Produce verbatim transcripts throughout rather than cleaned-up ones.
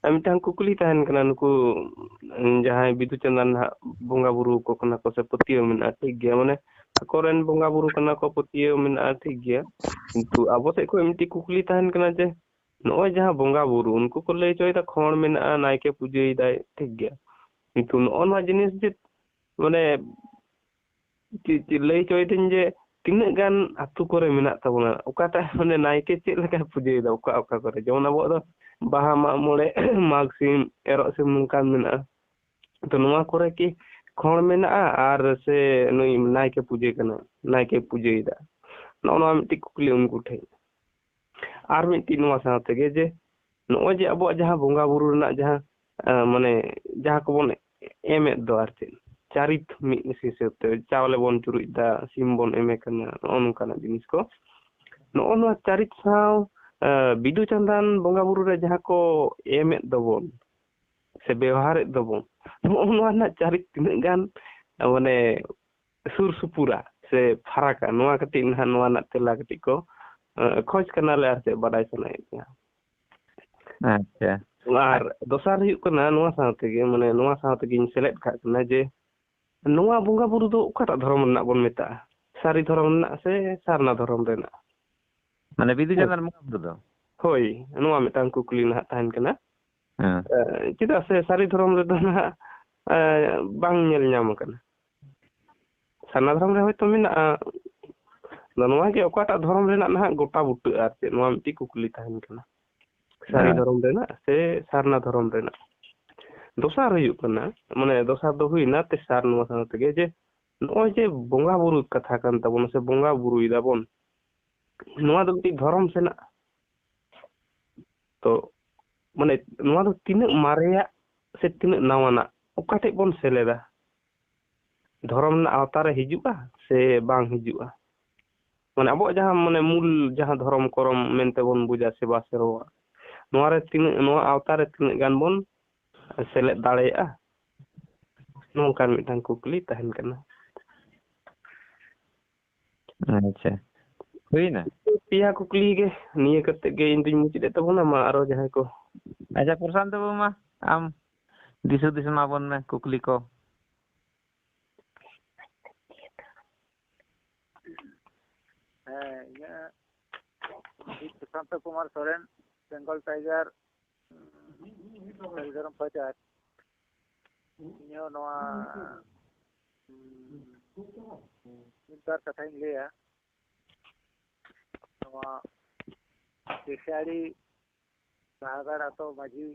ᱟᱨ ᱢᱤᱫᱴᱟᱝ ᱠᱩᱠᱞᱤ ᱛᱟᱦᱮᱱ ᱠᱟᱱᱟ, ᱱᱩᱠᱩ, ᱩᱸ, ᱡᱟᱦᱟᱸᱭ ᱵᱤᱫᱩ ᱪᱟᱸᱫᱟᱱ ᱱᱟᱦᱟᱜ ᱵᱚᱸᱜᱟ ᱵᱩᱨᱩ ᱠᱚ ᱠᱟᱱᱟ ᱠᱚ ᱥᱮ ᱯᱟᱹᱛᱭᱟᱹᱣ ᱢᱮᱱᱟᱜᱼᱟ, ᱴᱷᱤᱠ ᱜᱮᱭᱟ, ᱢᱟᱱᱮ ᱟᱠᱚᱨᱮᱱ ᱵᱚᱸᱜᱟ ᱵᱩᱨᱩ ᱠᱟᱱᱟ ᱠᱚ, ᱯᱟᱹᱛᱭᱟᱹᱣ ᱢᱮᱱᱟᱜᱼᱟ, ᱴᱷᱤᱠ ᱜᱮᱭᱟ, ᱠᱤᱱᱛᱩ ᱟᱵᱚ ᱥᱮᱫ ᱠᱷᱚᱱ ᱢᱤᱫᱴᱤᱡ ᱠᱩᱠᱞᱤ ᱛᱟᱦᱮᱱ ᱠᱟᱱᱟ ᱡᱮ ᱱᱚᱜᱼᱚᱭ ᱡᱟᱦᱟᱸ ᱵᱚᱸᱜᱟ ᱵᱩᱨᱩ, ᱩᱱᱠᱩ ᱠᱚ ᱞᱟᱹᱭ ᱦᱚᱪᱚᱭᱮᱫᱟ ᱠᱷᱚᱲ ᱢᱮᱱᱟᱜᱼᱟ, ᱱᱟᱭᱠᱮ ᱯᱩᱡᱟᱹᱭᱮᱫᱟᱭ, ᱴᱷᱤᱠ ᱜᱮᱭᱟ, ᱠᱤᱱᱛᱩ ᱱᱚᱜᱼᱚ ᱱᱚᱣᱟ ᱡᱤᱱᱤᱥ ᱡᱮ ᱢᱟᱱᱮ ᱪᱮᱫ, ᱪᱮᱫ ᱞᱟᱹᱭ ᱦᱚᱪᱚᱭᱮᱫᱟᱹᱧ ᱡᱮ ᱛᱤᱱᱟᱹᱜ ᱜᱟᱱ ᱟᱹᱛᱩ ᱠᱚᱨᱮ ᱢᱮᱱᱟᱜ ᱛᱟᱵᱚᱱᱟ, ᱚᱠᱟᱴᱟᱜ ᱢᱟᱱᱮ ᱱᱟᱭᱠᱮ ᱪᱮᱫ ᱞᱮᱠᱟᱭ ᱯᱩᱡᱟᱹᱭᱮᱫᱟ ᱚᱠᱟ ᱚᱠᱟ ᱠᱚᱨᱮ, ᱡᱮᱢᱚᱱ ᱟᱵᱚᱣᱟᱜ ᱫᱚ ᱵᱟᱦᱟ, ᱢᱟᱜ ᱢᱚᱬᱮ, ᱢᱟᱜᱽ ᱥᱤᱢ, ᱮᱨᱚᱜ ᱥᱤᱢ ᱱᱚᱝᱠᱟᱱ ᱢᱮᱱᱟᱜᱼᱟ᱾ ᱛᱚ ᱱᱚᱣᱟ ᱠᱚᱨᱮ ᱠᱤ ᱠᱷᱚᱲ ᱢᱮᱱᱟᱜᱼᱟ ᱟᱨ ᱥᱮ ᱱᱩᱭ ᱱᱟᱭᱠᱮ ᱯᱩᱡᱟᱹ ᱠᱟᱱᱟ, ᱱᱟᱭᱠᱮ ᱯᱩᱡᱟᱹᱭᱮᱫᱟ? ᱱᱚᱜᱼᱚ ᱱᱚᱣᱟ ᱢᱤᱫᱴᱤᱡ ᱠᱩᱠᱞᱤ ᱩᱱᱠᱩ ᱴᱷᱮᱱ᱾ ᱟᱨ ᱢᱤᱫᱴᱤᱡ ᱱᱚᱣᱟ ᱥᱟᱶ ᱛᱮᱜᱮ ᱡᱮ ᱱᱚᱜᱼᱚᱭ ᱡᱮ ᱟᱵᱚᱣᱟᱜ ᱡᱟᱦᱟᱸ ᱵᱚᱸᱜᱟ ᱵᱩᱨᱩ ᱨᱮᱱᱟᱜ ᱡᱟᱦᱟᱸ, ᱟᱸ, ᱢᱟᱱᱮ ᱡᱟᱦᱟᱸ ᱠᱚᱵᱚᱱ ᱮᱢᱮᱫ ᱫᱚ ᱟᱨ ᱪᱮᱫ, ᱪᱟᱨᱤᱛ ᱢᱤᱫ ᱦᱤᱥᱟᱹᱵ ᱛᱮ ᱪᱟᱣᱞᱮ ᱵᱚᱱ ᱪᱩᱨᱩᱡ ᱫᱟ, ᱥᱤᱢ ᱵᱚᱱ ᱮᱢᱮ ᱠᱟᱱᱟ, ᱱᱚᱜᱼᱚ ᱱᱚᱝᱠᱟᱱᱟᱜ ᱡᱤᱱᱤᱥ ᱠᱚ᱾ ᱱᱚᱜᱼᱚ ᱱᱚᱣᱟ ᱪᱟᱨᱤᱛ ᱥᱟᱶ, ᱟᱸ, ᱵᱤᱫᱩ ᱪᱟᱸᱫᱟᱱ ᱵᱚᱸᱜᱟ ᱵᱩᱨᱩ ᱨᱮ ᱡᱟᱦᱟᱸ ᱠᱚ ᱮᱢᱮᱫ ᱫᱚᱵᱚᱱ ᱥᱮ ᱵᱮᱣᱦᱟᱨᱮᱫ ᱫᱚᱵᱚᱱ, ᱱᱚᱜᱼᱚ ᱱᱚᱣᱟ ᱨᱮᱱᱟᱜ ᱪᱟᱨᱤᱛ ᱛᱤᱱᱟᱹᱜ ᱜᱟᱱ, ᱟᱸ, ᱢᱟᱱᱮ ᱥᱩᱨ ᱥᱩᱯᱩᱨᱟ ᱥᱮ ᱯᱷᱟᱨᱟᱠᱟ, ᱱᱚᱣᱟ ᱠᱟᱹᱴᱤᱡ ᱱᱟᱦᱟᱜ ᱱᱚᱣᱟ ᱨᱮᱱᱟᱜ ᱛᱮᱞᱟ ᱠᱟᱹᱴᱤᱡ ᱠᱚ, ᱟᱸ, ᱠᱷᱚᱡᱽ ᱠᱟᱱᱟᱞᱮ ᱟᱨ ᱪᱮᱫ ᱵᱟᱰᱟᱭ ᱥᱟᱱᱟᱭᱮᱫ ᱞᱮᱭᱟ᱾ ᱟᱪᱪᱷᱟ᱾ ᱟᱨ ᱫᱚᱥᱟᱨ ᱦᱩᱭᱩᱜ ᱠᱟᱱᱟ, ᱱᱚᱣᱟ ᱥᱟᱶ ᱛᱮᱜᱮ, ᱢᱟᱱᱮ ᱱᱚᱣᱟ ᱥᱟᱶ ᱛᱮᱜᱮᱧ ᱥᱮᱞᱮᱫ ᱠᱟᱜ ᱠᱟᱱᱟ ᱡᱮ ᱱᱚᱣᱟ ᱵᱚᱸᱜᱟ ᱵᱩᱨᱩ ᱫᱚ ᱚᱠᱟᱴᱟᱜ ᱫᱷᱚᱨᱚᱢ ᱨᱮᱱᱟᱜ ᱵᱚᱱ ᱢᱮᱛᱟᱜᱼᱟ? ᱥᱟᱹᱨᱤ ᱫᱷᱚᱨᱚᱢ ᱨᱮᱱᱟᱜ ᱥᱮ ᱥᱟᱨᱱᱟ ᱫᱷᱚᱨᱚᱢ ᱨᱮᱱᱟᱜ? ᱢᱟᱱᱮ ᱵᱤᱫᱩ ᱦᱳᱭ᱾ ᱪᱟᱸᱫᱟᱱ ᱵᱚᱸᱜᱟ ᱵᱩᱨᱩ ᱫᱚ? ᱦᱳᱭ, ᱱᱚᱣᱟ ᱢᱤᱫᱴᱟᱝ ᱠᱩᱠᱞᱤ ᱱᱟᱦᱟᱜ ᱛᱟᱦᱮᱱ ᱠᱟᱱᱟ᱾ ᱦᱮᱸ᱾ ᱮ, ᱪᱮᱫᱟᱜ ᱥᱮ ᱥᱟᱹᱨᱤ ᱫᱷᱚᱨᱚᱢ ᱨᱮᱫᱚ ᱱᱟᱦᱟᱜ, ᱮ, ᱵᱟᱝ ᱧᱮᱞ ᱧᱟᱢ ᱟᱠᱟᱱᱟ᱾ ᱥᱟᱨᱱᱟ ᱫᱷᱚᱨᱚᱢ ᱨᱮ ᱦᱚᱭᱛᱳ ᱢᱮᱱᱟᱜᱼᱟ᱾ ᱟᱫᱚ ᱱᱚᱣᱟ ᱜᱮ ᱚᱠᱟᱴᱟᱜ ᱫᱷᱚᱨᱚᱢ ᱨᱮᱱᱟᱜ ᱱᱟᱦᱟᱜ ᱜᱚᱴᱟ ᱵᱩᱴᱟᱹᱜᱼᱟ ᱟᱨ ᱪᱮᱫ, ᱱᱚᱣᱟ ᱢᱤᱫᱴᱤᱡ ᱠᱩᱠᱞᱤ ᱛᱟᱦᱮᱱ ᱠᱟᱱᱟ᱾ ᱥᱟᱹᱨᱤ ᱦᱮᱸ᱾ ᱫᱷᱚᱨᱚᱢ ᱨᱮᱱᱟᱜ ᱥᱮ ᱥᱟᱨᱱᱟ ᱫᱷᱚᱨᱚᱢ ᱨᱮᱱᱟᱜ? ᱫᱚᱥᱟᱨ ᱦᱩᱭᱩᱜ ᱠᱟᱱᱟ, ᱢᱟᱱᱮ ᱫᱚᱥᱟᱨ ᱫᱚ ᱦᱩᱭᱱᱟ ᱛᱮᱥᱟᱨ ᱱᱚᱣᱟ ᱥᱟᱶ ᱛᱮᱜᱮ ᱡᱮ ᱱᱚᱜᱼᱚᱭ ᱡᱮ ᱵᱚᱸᱜᱟ ᱵᱩᱨᱩ ᱠᱟᱛᱷᱟ ᱠᱟᱱ ᱛᱟᱵᱚᱱᱟ ᱥᱮ ᱵᱚᱸᱜᱟ ᱵᱩᱨᱩᱭ ᱫᱟᱵᱚᱱ, ᱱᱚᱣᱟ ᱫᱚ ᱢᱤᱫᱴᱤᱡ ᱫᱷᱚᱨᱚᱢ ᱥᱮᱱᱟᱜ᱾ ᱛᱚ, ᱢᱟᱱᱮ ᱱᱚᱣᱟ ᱫᱚ ᱛᱤᱱᱟᱹᱜ ᱢᱟᱨᱮᱭᱟᱜ ᱥᱮ ᱛᱤᱱᱟᱹᱜ ᱱᱟᱣᱟᱱᱟᱜ, ᱚᱠᱟ ᱴᱷᱮᱡ ᱵᱚᱱ ᱥᱮᱞᱮᱫᱟ? ᱫᱷᱚᱨᱚᱢ ᱨᱮᱱᱟᱜ ᱟᱣᱛᱟ ᱨᱮ ᱦᱤᱡᱩᱜᱼᱟ ᱥᱮ ᱵᱟᱝ ᱦᱤᱡᱩᱜᱼᱟ? ᱢᱟᱱᱮ ᱟᱵᱚᱣᱟᱜ ᱡᱟᱦᱟᱸ ᱢᱟᱱᱮ ᱢᱩᱞ ᱡᱟᱦᱟᱸ ᱫᱷᱚᱨᱚᱢ ᱠᱚᱨᱚᱢ ᱢᱮᱱᱛᱮ ᱵᱚᱱ ᱵᱩᱡᱟ, ᱥᱮᱵᱟ ᱥᱮᱨᱣᱟ, ᱱᱚᱣᱟ ᱨᱮ ᱛᱤᱱᱟᱹᱜ, ᱱᱚᱣᱟ ᱟᱣᱛᱟ ᱨᱮ ᱛᱤᱱᱟᱹᱜ ᱜᱟᱱ ᱵᱚᱱ ᱥᱮᱞᱮᱫ ᱫᱟᱲᱮᱭᱟᱜᱼᱟ? ᱱᱚᱝᱠᱟᱱ ᱢᱤᱫᱴᱟᱝ ᱠᱩᱠᱞᱤ ᱛᱟᱦᱮᱱ ᱠᱟᱱᱟ᱾ ᱟᱪᱪᱷᱟ, ᱦᱩᱭᱱᱟ? ᱯᱮᱭᱟ ᱠᱩᱠᱞᱤ ᱜᱮ, ᱱᱤᱭᱟᱹ ᱠᱟᱛᱮ ᱜᱮ ᱤᱧ ᱫᱩᱧ ᱢᱩᱪᱟᱹᱫ ᱮᱫ ᱛᱟᱵᱚᱱᱟ᱾ ᱢᱟ ᱟᱨᱚ ᱡᱟᱦᱟᱸᱭ ᱠᱚ ᱟᱪᱪᱷᱟ, ᱯᱨᱚᱥᱟᱱᱛ ᱵᱟᱹᱵᱩ, ᱢᱟ ᱟᱢ ᱫᱤᱥ ᱦᱩᱫᱤᱥ ᱮᱢᱟ ᱵᱚᱱ ᱢᱮ, ᱠᱩᱠᱞᱤ ᱠᱚ᱾ ᱦᱮᱸ, ᱤᱧᱟᱹᱜ ᱤᱧ ᱥᱩᱥᱟᱱᱛᱚ ᱠᱩᱢᱟᱨ ᱥᱚᱨᱮᱱ, ᱵᱮᱝᱜᱚᱞ ᱴᱟᱭᱜᱟᱨ, ᱩᱸ, ᱥᱟᱹᱨᱤ ᱫᱷᱚᱨᱚᱢ ᱯᱟᱪᱟᱨ᱾ ᱤᱧ ᱦᱚᱸ ᱱᱚᱣᱟ, ᱩᱸ, ᱢᱤᱫ ᱵᱟᱨ ᱠᱟᱛᱷᱟᱧ ᱞᱟᱹᱭᱟ᱾ ᱱᱚᱣᱟ ᱠᱮᱥᱤᱭᱟᱲᱤ ᱵᱟᱦᱟᱜᱟᱲ ᱟᱛᱳ ᱢᱟᱹᱡᱷᱤ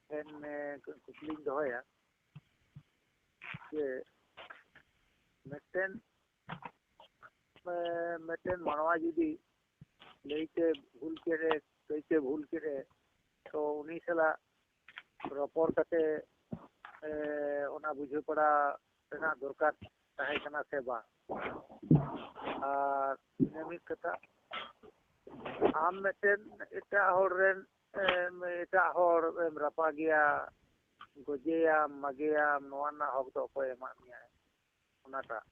ᱴᱷᱮᱱ, ᱮ, ᱠᱩᱠᱞᱤᱧ ᱫᱚᱦᱚᱭᱟ ᱡᱮ ᱢᱤᱫᱴᱮᱱ, ᱮ, ᱢᱤᱫᱴᱮᱱ ᱢᱟᱱᱣᱟ ᱡᱩᱫᱤ ᱞᱟᱹᱭᱛᱮ ᱵᱷᱩᱞ ᱠᱮᱫ ᱮ, ᱠᱟᱹᱭᱛᱮ ᱵᱷᱩᱞ ᱠᱮᱫ ᱮ, ᱛᱚ ᱩᱱᱤ ᱥᱟᱞᱟᱜ ᱨᱚᱯᱚᱲ ᱠᱟᱛᱮ, ᱮ, ᱚᱱᱟ ᱵᱩᱡᱷᱟᱹᱣ ᱯᱟᱲᱟ ᱨᱮᱱᱟᱜ ᱫᱚᱨᱠᱟᱨ ᱛᱟᱦᱮᱸ ᱠᱟᱱᱟ ᱥᱮ ᱵᱟᱝ? ᱟᱨ ᱤᱱᱟᱹ ᱢᱤᱫ ᱠᱟᱛᱷᱟ, ᱟᱢ ᱢᱤᱫᱴᱮᱱ ᱮᱴᱟᱜ ᱦᱚᱲ ᱨᱮᱱ, ᱮᱢ, ᱮᱴᱟᱜ ᱦᱚᱲ ᱮᱢ ᱨᱟᱯᱟᱜᱮᱭᱟ, ᱜᱚᱡᱮᱭᱟᱢ, ᱢᱟᱜᱮᱭᱟᱢ, ᱱᱚᱣᱟ ᱨᱮᱱᱟᱜ ᱦᱚᱠ ᱫᱚ ᱚᱠᱚᱭ ᱮᱢᱟᱫ ᱢᱮᱭᱟ? ᱚᱱᱟᱴᱟᱜ᱾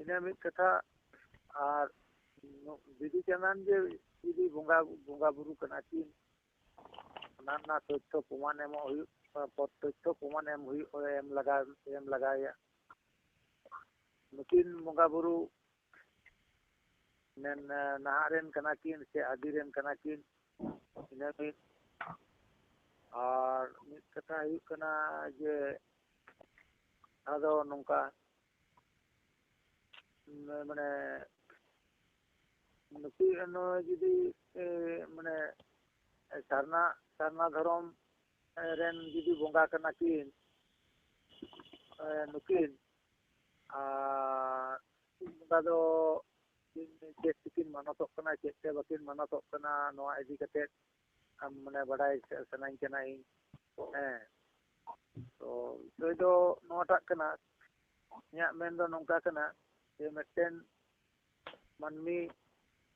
ᱤᱱᱟᱹ ᱢᱤᱫ ᱠᱟᱛᱷᱟ᱾ ᱟᱨ ᱵᱤᱫᱩ ᱪᱟᱸᱫᱟᱱ ᱡᱮ ᱡᱩᱫᱤ ᱵᱚᱸᱜᱟ, ᱵᱚᱸᱜᱟ ᱵᱩᱨᱩ ᱠᱟᱱᱟ ᱠᱤᱱ, ᱚᱱᱟ ᱨᱮᱱᱟᱜ ᱛᱚᱛᱛᱷᱚ ᱯᱨᱚᱢᱟᱱ ᱮᱢᱚᱜ ᱦᱩᱭᱩᱜ, ᱛᱚᱛᱛᱷᱚ ᱯᱨᱚᱢᱟᱱ ᱮᱢ ᱦᱩᱭᱩᱜ, ᱮᱢ ᱞᱟᱜᱟᱣ, ᱮᱢ ᱞᱟᱜᱟᱣᱮᱭᱟ᱾ ᱱᱩᱠᱤᱱ ᱵᱚᱸᱜᱟ ᱵᱩᱨᱩ ᱢᱮᱱ, ᱱᱟᱦᱟᱜ ᱨᱮᱱ ᱠᱟᱱᱟ ᱠᱤᱱ ᱥᱮ ᱟᱹᱫᱤ ᱨᱮᱱ ᱠᱟᱱᱟ ᱠᱤᱱ? ᱤᱱᱟᱹ ᱢᱤᱫ᱾ ᱟᱨ ᱢᱤᱫ ᱠᱟᱛᱷᱟ ᱦᱩᱭᱩᱜ ᱠᱟᱱᱟ ᱡᱮ, ᱟᱫᱚ ᱱᱚᱝᱠᱟ, ᱢᱟᱱᱮ, ᱱᱩᱠᱤᱱ ᱱᱚᱜᱼᱚᱭ ᱡᱩᱫᱤ, ᱮ, ᱢᱟᱱᱮ, ᱥᱟᱨᱱᱟ, ᱥᱟᱨᱱᱟ ᱫᱷᱚᱨᱚᱢ ᱨᱮᱱ ᱡᱩᱫᱤ ᱵᱚᱸᱜᱟ ᱠᱟᱱᱟ ᱠᱤᱱ, ᱮ, ᱱᱩᱠᱤᱱ, ᱟᱨ ᱱᱩᱠᱤᱱ ᱵᱚᱸᱜᱟ ᱫᱚ ᱪᱮᱫ ᱛᱮᱠᱤᱱ ᱢᱟᱱᱚᱛᱚᱜ ᱠᱟᱱᱟ, ᱪᱮᱫ ᱛᱮ ᱵᱟᱹᱠᱤᱱ ᱢᱟᱱᱚᱛᱚᱜ ᱠᱟᱱᱟ, ᱱᱚᱣᱟ ᱤᱫᱤ ᱠᱟᱛᱮ ᱟᱢ, ᱢᱟᱱᱮ, ᱵᱟᱰᱟᱭ ᱥᱟᱱᱟᱧ ᱠᱟᱱᱟ ᱤᱧ᱾ ᱦᱮᱸ, ᱛᱚ ᱵᱤᱥᱚᱭ ᱫᱚ ᱱᱚᱣᱟᱴᱟᱜ ᱠᱟᱱᱟ, ᱤᱧᱟᱹᱜ ᱢᱮᱱ ᱫᱚ ᱱᱚᱝᱠᱟ ᱠᱟᱱᱟ ᱡᱮ ᱢᱤᱫᱴᱮᱱ ᱢᱟᱹᱱᱢᱤ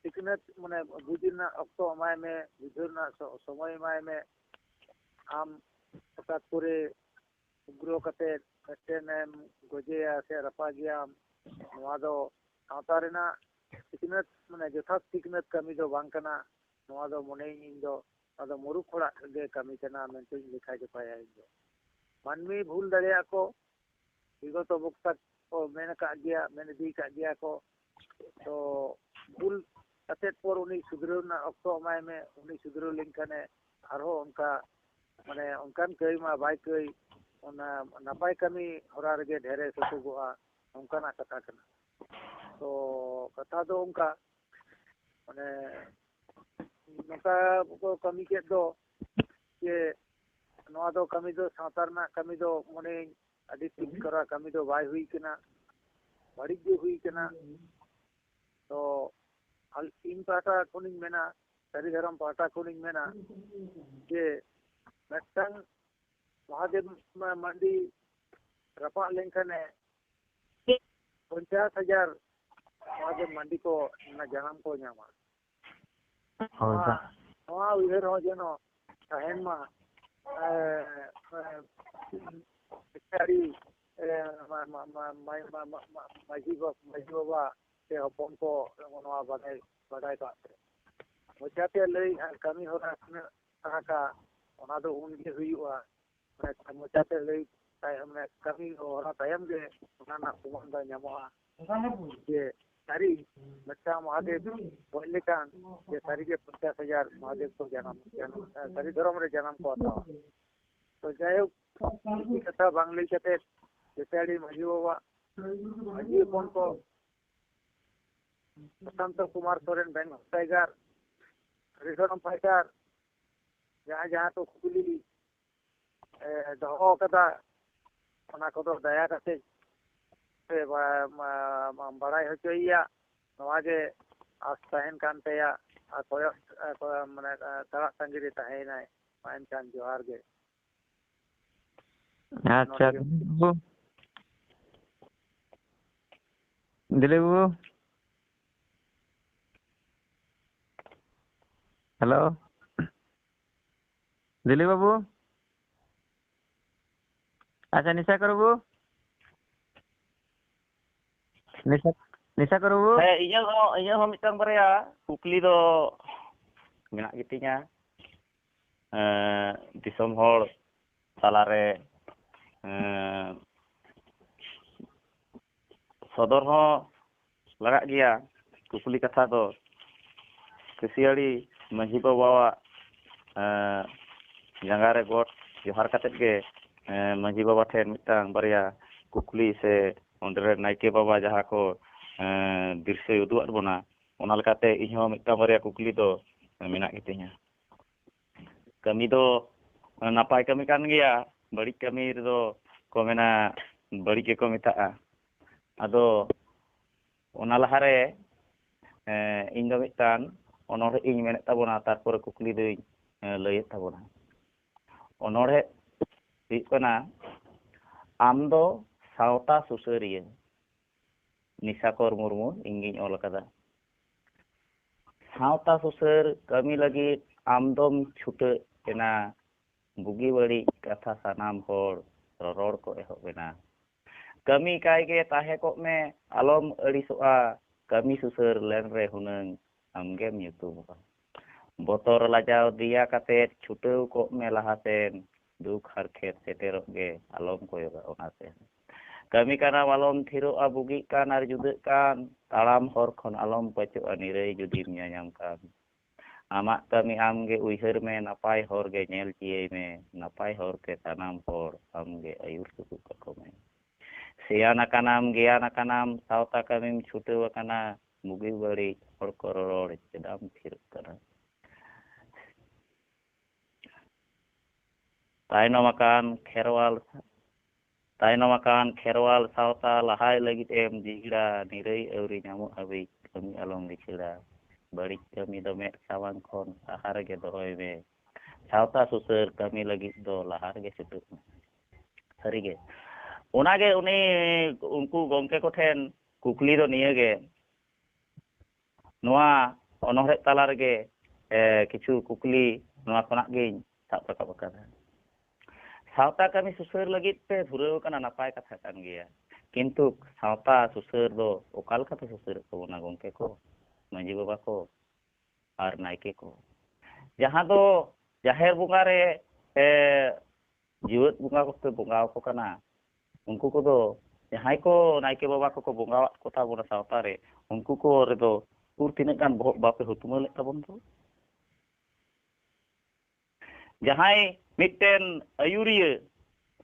ᱥᱤᱠᱷᱱᱟᱹᱛ, ᱢᱟᱱᱮ, ᱵᱩᱡᱽ ᱨᱮᱱᱟᱜ ᱚᱠᱛᱚ ᱮᱢᱟᱭ ᱢᱮ, ᱵᱩᱡᱷᱟᱹᱣ ᱨᱮᱱᱟᱜ ᱥᱚ-, ᱥᱚᱢᱚᱭ ᱮᱢᱟᱭ ᱢᱮ᱾ ᱟᱢ ᱦᱚᱴᱟᱛ ᱠᱚᱨᱮ ᱩᱜᱽᱨᱚ ᱠᱟᱛᱮ ᱢᱤᱫᱴᱮᱱ ᱮᱢ ᱜᱚᱡᱮᱭᱟ ᱥᱮ ᱨᱟᱯᱟᱜᱮᱭᱟᱢ, ᱱᱚᱣᱟ ᱫᱚ ᱥᱟᱶᱛᱟ ᱨᱮᱱᱟᱜ ᱥᱤᱠᱷᱱᱟᱹᱛ, ᱢᱟᱱᱮ, ᱡᱚᱛᱷᱟᱛ ᱥᱤᱠᱷᱱᱟᱹᱛ ᱠᱟᱹᱢᱤ ᱫᱚ ᱵᱟᱝ ᱠᱟᱱᱟ᱾ ᱱᱚᱣᱟ ᱫᱚ ᱢᱚᱱᱮᱭᱟᱹᱧ ᱤᱧ ᱫᱚ ᱱᱚᱣᱟ ᱫᱚ ᱢᱩᱨᱩᱠ ᱦᱚᱲᱟᱜ ᱜᱮ ᱠᱟᱹᱢᱤ ᱠᱟᱱᱟ ᱢᱮᱱᱛᱮᱧ ᱞᱮᱠᱷᱟ ᱡᱚᱠᱷᱟᱭᱟ ᱤᱧ ᱫᱚ᱾ ᱢᱟᱹᱱᱢᱤ ᱵᱷᱩᱞ ᱫᱟᱲᱮᱭᱟᱜᱼᱟ ᱠᱚ, ᱵᱤᱜᱚᱛᱚ ᱵᱚᱠᱛᱟ ᱠᱚ ᱢᱮᱱ ᱟᱠᱟᱫ ᱜᱮᱭᱟ, ᱢᱮᱱ ᱤᱫᱤ ᱟᱠᱟᱫ ᱜᱮᱭᱟ ᱠᱚ᱾ ᱛᱚ ᱵᱷᱩᱞ ᱠᱟᱛᱮᱫ ᱯᱚᱨ ᱩᱱᱤ ᱥᱩᱫᱷᱨᱟᱹᱣ ᱨᱮᱱᱟᱜ ᱚᱠᱛᱚ ᱮᱢᱟᱭ ᱢᱮ, ᱩᱱᱤ ᱥᱩᱫᱷᱨᱟᱹᱣ ᱞᱮᱱᱠᱷᱟᱱᱮ ᱟᱨᱦᱚᱸ ᱚᱱᱠᱟ ᱢᱟᱱᱮ ᱚᱱᱠᱟᱱ ᱠᱟᱹᱭ ᱢᱟ ᱵᱟᱭ ᱠᱟᱹᱭ, ᱚᱱᱟ ᱱᱟᱯᱟᱭ ᱠᱟᱹᱢᱤ ᱦᱚᱨᱟ ᱨᱮᱜᱮ ᱰᱷᱮᱨᱮ ᱥᱚᱛᱚᱜᱚᱜᱼᱟ, ᱱᱚᱝᱠᱟᱱᱟᱜ ᱠᱟᱛᱷᱟ ᱠᱟᱱᱟ᱾ ᱛᱚ ᱠᱟᱛᱷᱟ ᱫᱚ ᱚᱱᱠᱟ ᱢᱟᱱᱮ ᱱᱚᱝᱠᱟ ᱠᱚ ᱠᱟᱹᱢᱤ ᱠᱮᱫ ᱫᱚ ᱡᱮ ᱱᱚᱣᱟ ᱫᱚ ᱠᱟᱹᱢᱤ ᱫᱚ ᱥᱟᱶᱛᱟ ᱨᱮᱱᱟᱜ ᱠᱟᱹᱢᱤ ᱫᱚ ᱢᱚᱱᱮᱭᱟᱹᱧ ᱟᱹᱰᱤ ᱴᱷᱤᱠ ᱠᱚᱨᱟ ᱠᱟᱹᱢᱤ ᱫᱚ ᱵᱟᱭ ᱦᱩᱭ ᱠᱟᱱᱟ, ᱵᱟᱹᱲᱤᱡ ᱜᱮ ᱦᱩᱭ ᱠᱟᱱᱟ᱾ ᱛᱚ ᱟᱞ-, ᱤᱧ ᱯᱟᱦᱴᱟ ᱠᱷᱚᱱᱤᱧ ᱢᱮᱱᱟ, ᱥᱟᱹᱨᱤ ᱫᱷᱚᱨᱚᱢ ᱯᱟᱦᱴᱟ ᱠᱷᱚᱱᱤᱧ ᱢᱮᱱᱟ ᱡᱮ ᱢᱤᱫᱴᱟᱝ ᱢᱚᱦᱟᱫᱮᱵ ᱢᱟ-, ᱢᱟᱱᱰᱤ ᱨᱟᱯᱟᱜ ᱞᱮᱱᱠᱷᱟᱱᱮ ᱯᱚᱧᱪᱟᱥ ᱦᱟᱡᱟᱨ ᱢᱚᱦᱟᱫᱮᱵ ᱢᱟᱱᱰᱤ ᱠᱚ ᱚᱱᱟ ᱡᱟᱱᱟᱢ ᱠᱚ ᱧᱟᱢᱟ᱾ ᱦᱳᱭ ᱱᱚᱣᱟ, ᱥᱟᱨ᱾ ᱱᱚᱣᱟ ᱩᱭᱦᱟᱹᱨ ᱦᱚᱸ ᱡᱮᱱᱚ ᱛᱟᱦᱮᱱ ᱢᱟ᱾ ᱮ, ᱮ, ᱠᱟᱹᱪᱷᱟᱹᱲᱤ, ᱮ, ᱢᱟ-, ᱢᱟ-, ᱢᱟ-, ᱢᱟ-, ᱢᱟ-, ᱢᱟ-, ᱢᱟ-, ᱢᱟᱹᱡᱷᱤ ᱵᱟ-, ᱢᱟᱹᱡᱷᱤ ᱵᱟᱵᱟ ᱥᱮ ᱦᱚᱯᱚᱱ ᱠᱚ ᱱᱚᱣᱟ ᱵᱟᱰᱟᱭ, ᱵᱟᱰᱟᱭ ᱠᱟᱜ ᱯᱮ᱾ ᱢᱚᱪᱟᱛᱮ ᱞᱟᱹᱭ ᱟᱨ ᱠᱟᱹᱢᱤ ᱦᱚᱨᱟ ᱛᱤᱱᱟᱹᱜ ᱴᱟᱠᱟ, ᱚᱱᱟ ᱫᱚ ᱩᱱᱜᱮ ᱦᱩᱭᱩᱜᱼᱟ᱾ ᱢᱟᱱᱮ ᱢᱚᱪᱟᱛᱮ ᱞᱟᱹᱭ ᱛᱟᱭᱚᱢ, ᱢᱟᱱᱮ ᱠᱟᱹᱢᱤ ᱦᱚᱨᱟ ᱛᱟᱭᱚᱢ ᱜᱮ ᱚᱱᱟ ᱨᱮᱱᱟᱜ ᱯᱨᱚᱢᱟᱱ ᱫᱚ ᱧᱟᱢᱚᱜᱼᱟ᱾ ᱡᱮ ᱥᱟᱹᱨᱤ ᱢᱤᱫᱴᱟᱝ ᱢᱚᱦᱟᱫᱮᱵ ᱜᱚᱡ ᱞᱮᱠᱟᱱ ᱡᱮ ᱥᱟᱹᱨᱤᱜᱮ ᱯᱚᱧᱪᱟᱥ ᱦᱟᱡᱟᱨ ᱢᱚᱦᱟᱫᱮᱵ ᱠᱚ ᱡᱟᱱᱟᱢ, ᱡᱟᱱᱟᱢ, ᱥᱟᱹᱨᱤ ᱫᱷᱚᱨᱚᱢ ᱨᱮ ᱡᱟᱱᱟᱢ ᱠᱚ ᱦᱟᱛᱟᱣᱟ᱾ ᱛᱚ ᱡᱟᱭᱦᱳᱠ, ᱵᱮᱥᱤ ᱠᱟᱛᱷᱟ ᱵᱟᱝ ᱞᱟᱹᱭ ᱠᱟᱛᱮ ᱡᱮᱥᱮ ᱟᱹᱰᱤ ᱢᱟᱹᱡᱷᱤ ᱵᱟᱵᱟ, ᱢᱟᱹᱡᱷᱤ ᱦᱚᱯᱚᱱ ᱠᱚ ᱯᱨᱚᱥᱟᱱᱛᱚ ᱠᱩᱢᱟᱨ ᱥᱚᱨᱮᱱ, ᱵᱮᱝᱜᱚᱞ ᱴᱟᱭᱜᱟᱨ, ᱥᱟᱹᱨᱤ ᱫᱷᱚᱨᱚᱢ ᱯᱷᱟᱭᱴᱟᱨ, ᱡᱟᱦᱟᱸ ᱡᱟᱦᱟᱸ ᱠᱚ ᱠᱩᱠᱞᱤ, ᱮ, ᱫᱚᱦᱚ ᱟᱠᱟᱫᱟ, ᱚᱱᱟ ᱠᱚᱫᱚ ᱫᱟᱭᱟ ᱠᱟᱛᱮ ᱯᱮ ᱵᱟ-, ᱢᱟ-, ᱢᱟ-, ᱵᱟᱲᱟᱭ ᱦᱚᱪᱚᱭᱮᱭᱟ᱾ ᱱᱚᱣᱟ ᱜᱮ ᱟᱸᱥ ᱛᱟᱦᱮᱱ ᱠᱟᱱ ᱛᱟᱭᱟ, ᱟᱨ ᱠᱚᱭᱚᱜ, ᱟᱨ ᱠᱚᱭᱚᱜ, ᱢᱟᱱᱮ, ᱟᱨ ᱛᱟᱲᱟᱜ ᱛᱟᱺᱜᱤ ᱨᱮ ᱛᱟᱦᱮᱸᱭᱮᱱᱟᱭ᱾ ᱢᱟ ᱮᱱᱠᱷᱟᱱ ᱡᱚᱦᱟᱨ ᱜᱮ᱾ ᱟᱪᱪᱷᱟ, ᱱᱚᱰᱮ ᱜᱮ᱾ ᱫᱤᱞᱤᱯ ᱵᱟᱹᱵᱩ᱾ ᱫᱤᱞᱤᱯ ᱵᱟᱹᱵᱩ᱾ ᱦᱮᱞᱳ᱾ ᱫᱤᱞᱤᱯ ᱵᱟᱹᱵᱩ᱾ ᱟᱪᱪᱷᱟ, ᱱᱤᱥᱟ ᱠᱚᱨ ᱵᱟᱹᱵᱩ᱾ ᱱᱤᱥᱟ, ᱱᱤᱥᱟ ᱠᱚᱨ ᱵᱟᱹᱵᱩ᱾ ᱦᱮᱸ, ᱤᱧᱟᱹᱜ ᱦᱚᱸ, ᱤᱧᱟᱹᱜ ᱦᱚᱸ ᱢᱤᱫᱴᱟᱝ ᱵᱟᱨᱭᱟ ᱠᱩᱠᱞᱤ ᱫᱚ ᱢᱮᱱᱟᱜ ᱜᱮᱛᱤᱧᱟ᱾ ᱮᱸ, ᱫᱤᱥᱚᱢ ᱦᱚᱲ ᱛᱟᱞᱟᱨᱮ, ᱮᱸ, ᱥᱚᱫᱚᱨ ᱦᱚᱸ ᱞᱟᱜᱟᱜ ᱜᱮᱭᱟ ᱠᱩᱠᱞᱤ ᱠᱟᱛᱷᱟ ᱫᱚ᱾ ᱠᱟᱹᱥᱤᱭᱟᱹᱲᱤ ᱢᱟᱹᱡᱷᱤ ᱵᱟᱵᱟᱣᱟᱜ, ᱮᱸ, ᱡᱟᱸᱜᱟ ᱨᱮ ᱜᱚᱴ ᱡᱚᱦᱟᱨ ᱠᱟᱛᱮᱫ ᱜᱮ, ᱮᱸ, ᱢᱟᱹᱡᱷᱤ ᱵᱟᱵᱟ ᱴᱷᱮᱱ ᱢᱤᱫᱴᱟᱝ ᱵᱟᱨᱭᱟ ᱠᱩᱠᱞᱤ ᱥᱮ ᱚᱸᱰᱮ ᱨᱮᱱ ᱱᱟᱭᱠᱮ ᱵᱟᱵᱟ ᱡᱟᱦᱟᱸ ᱠᱚ, ᱮᱸ, ᱫᱤᱥᱟᱹᱭ ᱩᱫᱩᱜ ᱟᱫ ᱵᱚᱱᱟ, ᱚᱱᱟ ᱞᱮᱠᱟᱛᱮ ᱤᱧ ᱦᱚᱸ ᱢᱤᱫᱴᱟᱝ ᱵᱟᱨᱭᱟ ᱠᱩᱠᱞᱤ ᱫᱚ ᱢᱮᱱᱟᱜ ᱜᱮᱛᱤᱧᱟ᱾ ᱠᱟᱹᱢᱤ ᱫᱚ ᱱᱟᱯᱟᱭ ᱠᱟᱹᱢᱤ ᱠᱟᱱ ᱜᱮᱭᱟ, ᱵᱟᱹᱲᱤᱡ ᱠᱟᱹᱢᱤ ᱨᱮᱫᱚ ᱠᱚ ᱢᱮᱱᱟ ᱵᱟᱹᱲᱤᱡ ᱜᱮᱠᱚ ᱢᱮᱛᱟᱜᱼᱟ᱾ ᱟᱫᱚ ᱚᱱᱟ ᱞᱟᱦᱟᱨᱮ, ᱮᱸ, ᱤᱧ ᱫᱚ ᱢᱤᱫᱴᱟᱝ ᱚᱱᱚᱬᱦᱮ ᱤᱧ ᱢᱮᱱᱮᱫ ᱛᱟᱵᱚᱱᱟ, ᱛᱟᱨᱯᱚᱨᱮ ᱠᱩᱠᱞᱤ ᱫᱚᱧ, ᱮᱸ, ᱞᱟᱹᱭᱮᱫ ᱛᱟᱵᱚᱱᱟ᱾ ᱚᱱᱚᱬᱦᱮ ᱦᱩᱭᱩᱜ ᱠᱟᱱᱟ, ᱟᱢ ᱫᱚ ᱥᱟᱶᱛᱟ ᱥᱩᱥᱟᱹᱨᱤᱭᱟᱹ᱾ ᱱᱤᱥᱟᱠᱚᱨ ᱢᱩᱨᱢᱩ, ᱤᱧ ᱜᱤᱧ ᱚᱞ ᱟᱠᱟᱫᱟ᱾ ᱥᱟᱶᱛᱟ ᱥᱩᱥᱟᱹᱨ ᱠᱟᱹᱢᱤ ᱞᱟᱹᱜᱤᱫ ᱟᱢ ᱫᱚᱢ ᱪᱷᱩᱴᱟᱹᱜ ᱮᱱᱟ᱾ ᱵᱩᱜᱤ ᱵᱟᱹᱲᱤᱡ ᱠᱟᱛᱷᱟ ᱥᱟᱱᱟᱢ ᱦᱚᱲ ᱨᱚᱨᱚᱲ ᱠᱚ ᱮᱦᱚᱵ ᱮᱱᱟ᱾ ᱠᱟᱹᱢᱤ ᱠᱟᱭ ᱜᱮ ᱛᱟᱦᱮᱸ ᱠᱚᱜ ᱢᱮ, ᱟᱞᱚᱢ ᱟᱹᱲᱤᱥᱚᱜᱼᱟ᱾ ᱠᱟᱹᱢᱤ ᱥᱩᱥᱟᱹᱨ ᱞᱮᱱ ᱨᱮ ᱦᱩᱱᱟᱹᱝ ᱟᱢᱜᱮᱢ ᱧᱩᱛᱩᱢᱚᱜᱼᱟ᱾ ᱵᱚᱛᱚᱨ ᱞᱟᱡᱟᱣ ᱫᱮᱭᱟ ᱠᱟᱛᱮ ᱪᱷᱩᱴᱟᱹᱣ ᱠᱚᱜ ᱢᱮ ᱞᱟᱦᱟ ᱥᱮᱱ᱾ ᱫᱩᱠ ᱦᱟᱨᱠᱮᱛ ᱥᱮᱴᱮᱨᱚᱜ ᱜᱮ, ᱟᱞᱚᱢ ᱠᱚᱭᱚᱜᱟ ᱚᱱᱟ ᱥᱮᱱ᱾ ᱠᱟᱹᱢᱤ ᱠᱟᱱᱟᱢ ᱟᱞᱚᱢ ᱛᱷᱤᱨᱚᱜᱼᱟ, ᱵᱩᱜᱤᱜ ᱠᱟᱱ ᱟᱨ ᱡᱩᱫᱟᱹᱜ ᱠᱟᱱ᱾ ᱛᱟᱲᱟᱢ ᱦᱚᱨ ᱠᱷᱚᱱ ᱟᱞᱚᱢ ᱯᱟᱹᱪᱚᱜᱼᱟ, ᱱᱤᱨᱟᱹᱭ ᱡᱩᱫᱤᱢ ᱧᱟᱧᱟᱢ ᱠᱟᱱ᱾ ᱟᱢᱟᱜ ᱠᱟᱹᱢᱤ ᱟᱢ ᱜᱮ ᱩᱭᱦᱟᱹᱨ ᱢᱮ, ᱱᱟᱯᱟᱭ ᱦᱚᱨ ᱜᱮ ᱧᱮᱞ ᱪᱤᱭᱟᱹᱭ ᱢᱮ, ᱱᱟᱯᱟᱭ ᱦᱚᱨ ᱛᱮ ᱥᱟᱱᱟᱢ ᱦᱚᱲ ᱟᱢ ᱜᱮ ᱟᱹᱭᱩᱨ ᱥᱩᱛᱩᱜ ᱠᱟᱠᱚ ᱢᱮ᱾ ᱥᱮᱭᱟᱱ ᱟᱠᱟᱱᱟᱢ, ᱜᱮᱭᱟᱱ ᱟᱠᱟᱱᱟᱢ, ᱥᱟᱶᱛᱟ ᱠᱟᱹᱢᱤᱢ ᱪᱷᱩᱴᱟᱹᱣ ᱟᱠᱟᱱᱟ, ᱵᱩᱜᱤ ᱵᱟᱹᱲᱤᱡ ᱦᱚᱲ ᱠᱚ ᱨᱚᱨᱚᱲ ᱪᱮᱫᱟᱜ ᱮᱢ ᱛᱷᱤᱨᱚᱜ ᱠᱟᱱᱟ? ᱛᱟᱭᱱᱚᱢ ᱟᱠᱟᱱ ᱠᱷᱮᱨᱣᱟᱞ, ᱛᱟᱭᱱᱚᱢ ᱟᱠᱟᱱ ᱠᱷᱮᱨᱣᱟᱞ ᱥᱟᱶᱛᱟ ᱞᱟᱦᱟᱭ ᱞᱟᱹᱜᱤᱫ ᱮᱢ ᱡᱤᱜᱤᱲᱟ, ᱱᱤᱨᱟᱹᱭ ᱟᱹᱣᱨᱤ ᱧᱟᱢᱚᱜ ᱦᱟᱹᱵᱤᱡ ᱠᱟᱹᱢᱤ ᱟᱞᱚᱢ ᱞᱤᱪᱷᱤᱲᱟ᱾ ᱵᱟᱹᱲᱤᱡ ᱠᱟᱹᱢᱤ ᱫᱚ ᱢᱮᱫ ᱥᱟᱢᱟᱝ ᱠᱷᱚᱱ ᱥᱟᱦᱟ ᱨᱮᱜᱮ ᱫᱚᱦᱚᱭ ᱢᱮ᱾ ᱥᱟᱶᱛᱟ ᱥᱩᱥᱟᱹᱨ ᱠᱟᱹᱢᱤ ᱞᱟᱹᱜᱤᱫ ᱫᱚ ᱞᱟᱦᱟ ᱨᱮᱜᱮ ᱪᱷᱩᱴᱟᱹᱜ ᱢᱮ᱾ ᱥᱟᱹᱨᱤᱜᱮ, ᱚᱱᱟᱜᱮ ᱩᱱᱤ, ᱩᱱᱠᱩ ᱜᱚᱢᱠᱮ ᱠᱚᱴᱷᱮᱱ ᱠᱩᱠᱞᱤ ᱫᱚ ᱱᱤᱭᱟᱹᱜᱮ, ᱱᱚᱣᱟ ᱚᱱᱚᱬᱦᱮ ᱛᱟᱞᱟ ᱨᱮᱜᱮ, ᱮ, ᱠᱤᱪᱷᱩ ᱠᱩᱠᱞᱤ ᱱᱚᱣᱟ ᱠᱷᱚᱱᱟᱜ ᱜᱤᱧ ᱥᱟᱵ ᱨᱟᱠᱟᱵ ᱟᱠᱟᱫᱟ᱾ ᱥᱟᱶᱛᱟ ᱠᱟᱹᱢᱤ ᱥᱩᱥᱟᱹᱨ ᱞᱟᱹᱜᱤᱫ ᱯᱮ ᱫᱷᱩᱨᱟᱹᱣ ᱟᱠᱟᱱᱟ, ᱱᱟᱯᱟᱭ ᱠᱟᱛᱷᱟ ᱠᱟᱱ ᱜᱮᱭᱟ, ᱠᱤᱱᱛᱩ ᱥᱟᱶᱛᱟ ᱥᱩᱥᱟᱹᱨ ᱫᱚ ᱚᱠᱟ ᱞᱮᱠᱟᱛᱮ ᱥᱩᱥᱟᱹᱨᱚᱜ ᱛᱟᱵᱚᱱᱟ ᱜᱚᱢᱠᱮ ᱠᱚ, ᱢᱟᱹᱡᱷᱤ ᱵᱟᱵᱟ ᱠᱚ ᱟᱨ ᱱᱟᱭᱠᱮ ᱠᱚ? ᱡᱟᱦᱟᱸ ᱫᱚ ᱡᱟᱦᱮᱨ ᱵᱚᱸᱜᱟ ᱨᱮ, ᱮ, ᱡᱤᱣᱮᱫ ᱵᱚᱸᱜᱟ ᱠᱚᱯᱮ ᱵᱚᱸᱜᱟ ᱟᱠᱚ ᱠᱟᱱᱟ, ᱩᱱᱠᱩ ᱠᱚᱫᱚ ᱡᱟᱦᱟᱸᱭ ᱠᱚ ᱱᱟᱭᱠᱮ ᱵᱟᱵᱟ ᱠᱚᱠᱚ ᱵᱚᱸᱜᱟᱣᱟᱜ ᱠᱚ ᱛᱟᱵᱚᱱᱟ ᱥᱟᱶᱛᱟ ᱨᱮ, ᱩᱱᱠᱩ ᱠᱚ ᱨᱮᱫᱚ ᱩᱠᱩᱨ ᱛᱤᱱᱟᱹᱜ ᱜᱟᱱ ᱵᱚᱦᱚᱜ ᱵᱟᱯᱮ ᱦᱩᱛᱢᱟᱹ ᱞᱮᱫ ᱛᱟᱵᱚᱱ ᱫᱚ? ᱡᱟᱦᱟᱸᱭ ᱢᱤᱫᱴᱮᱱ ᱟᱹᱭᱩᱨᱤᱭᱟᱹ,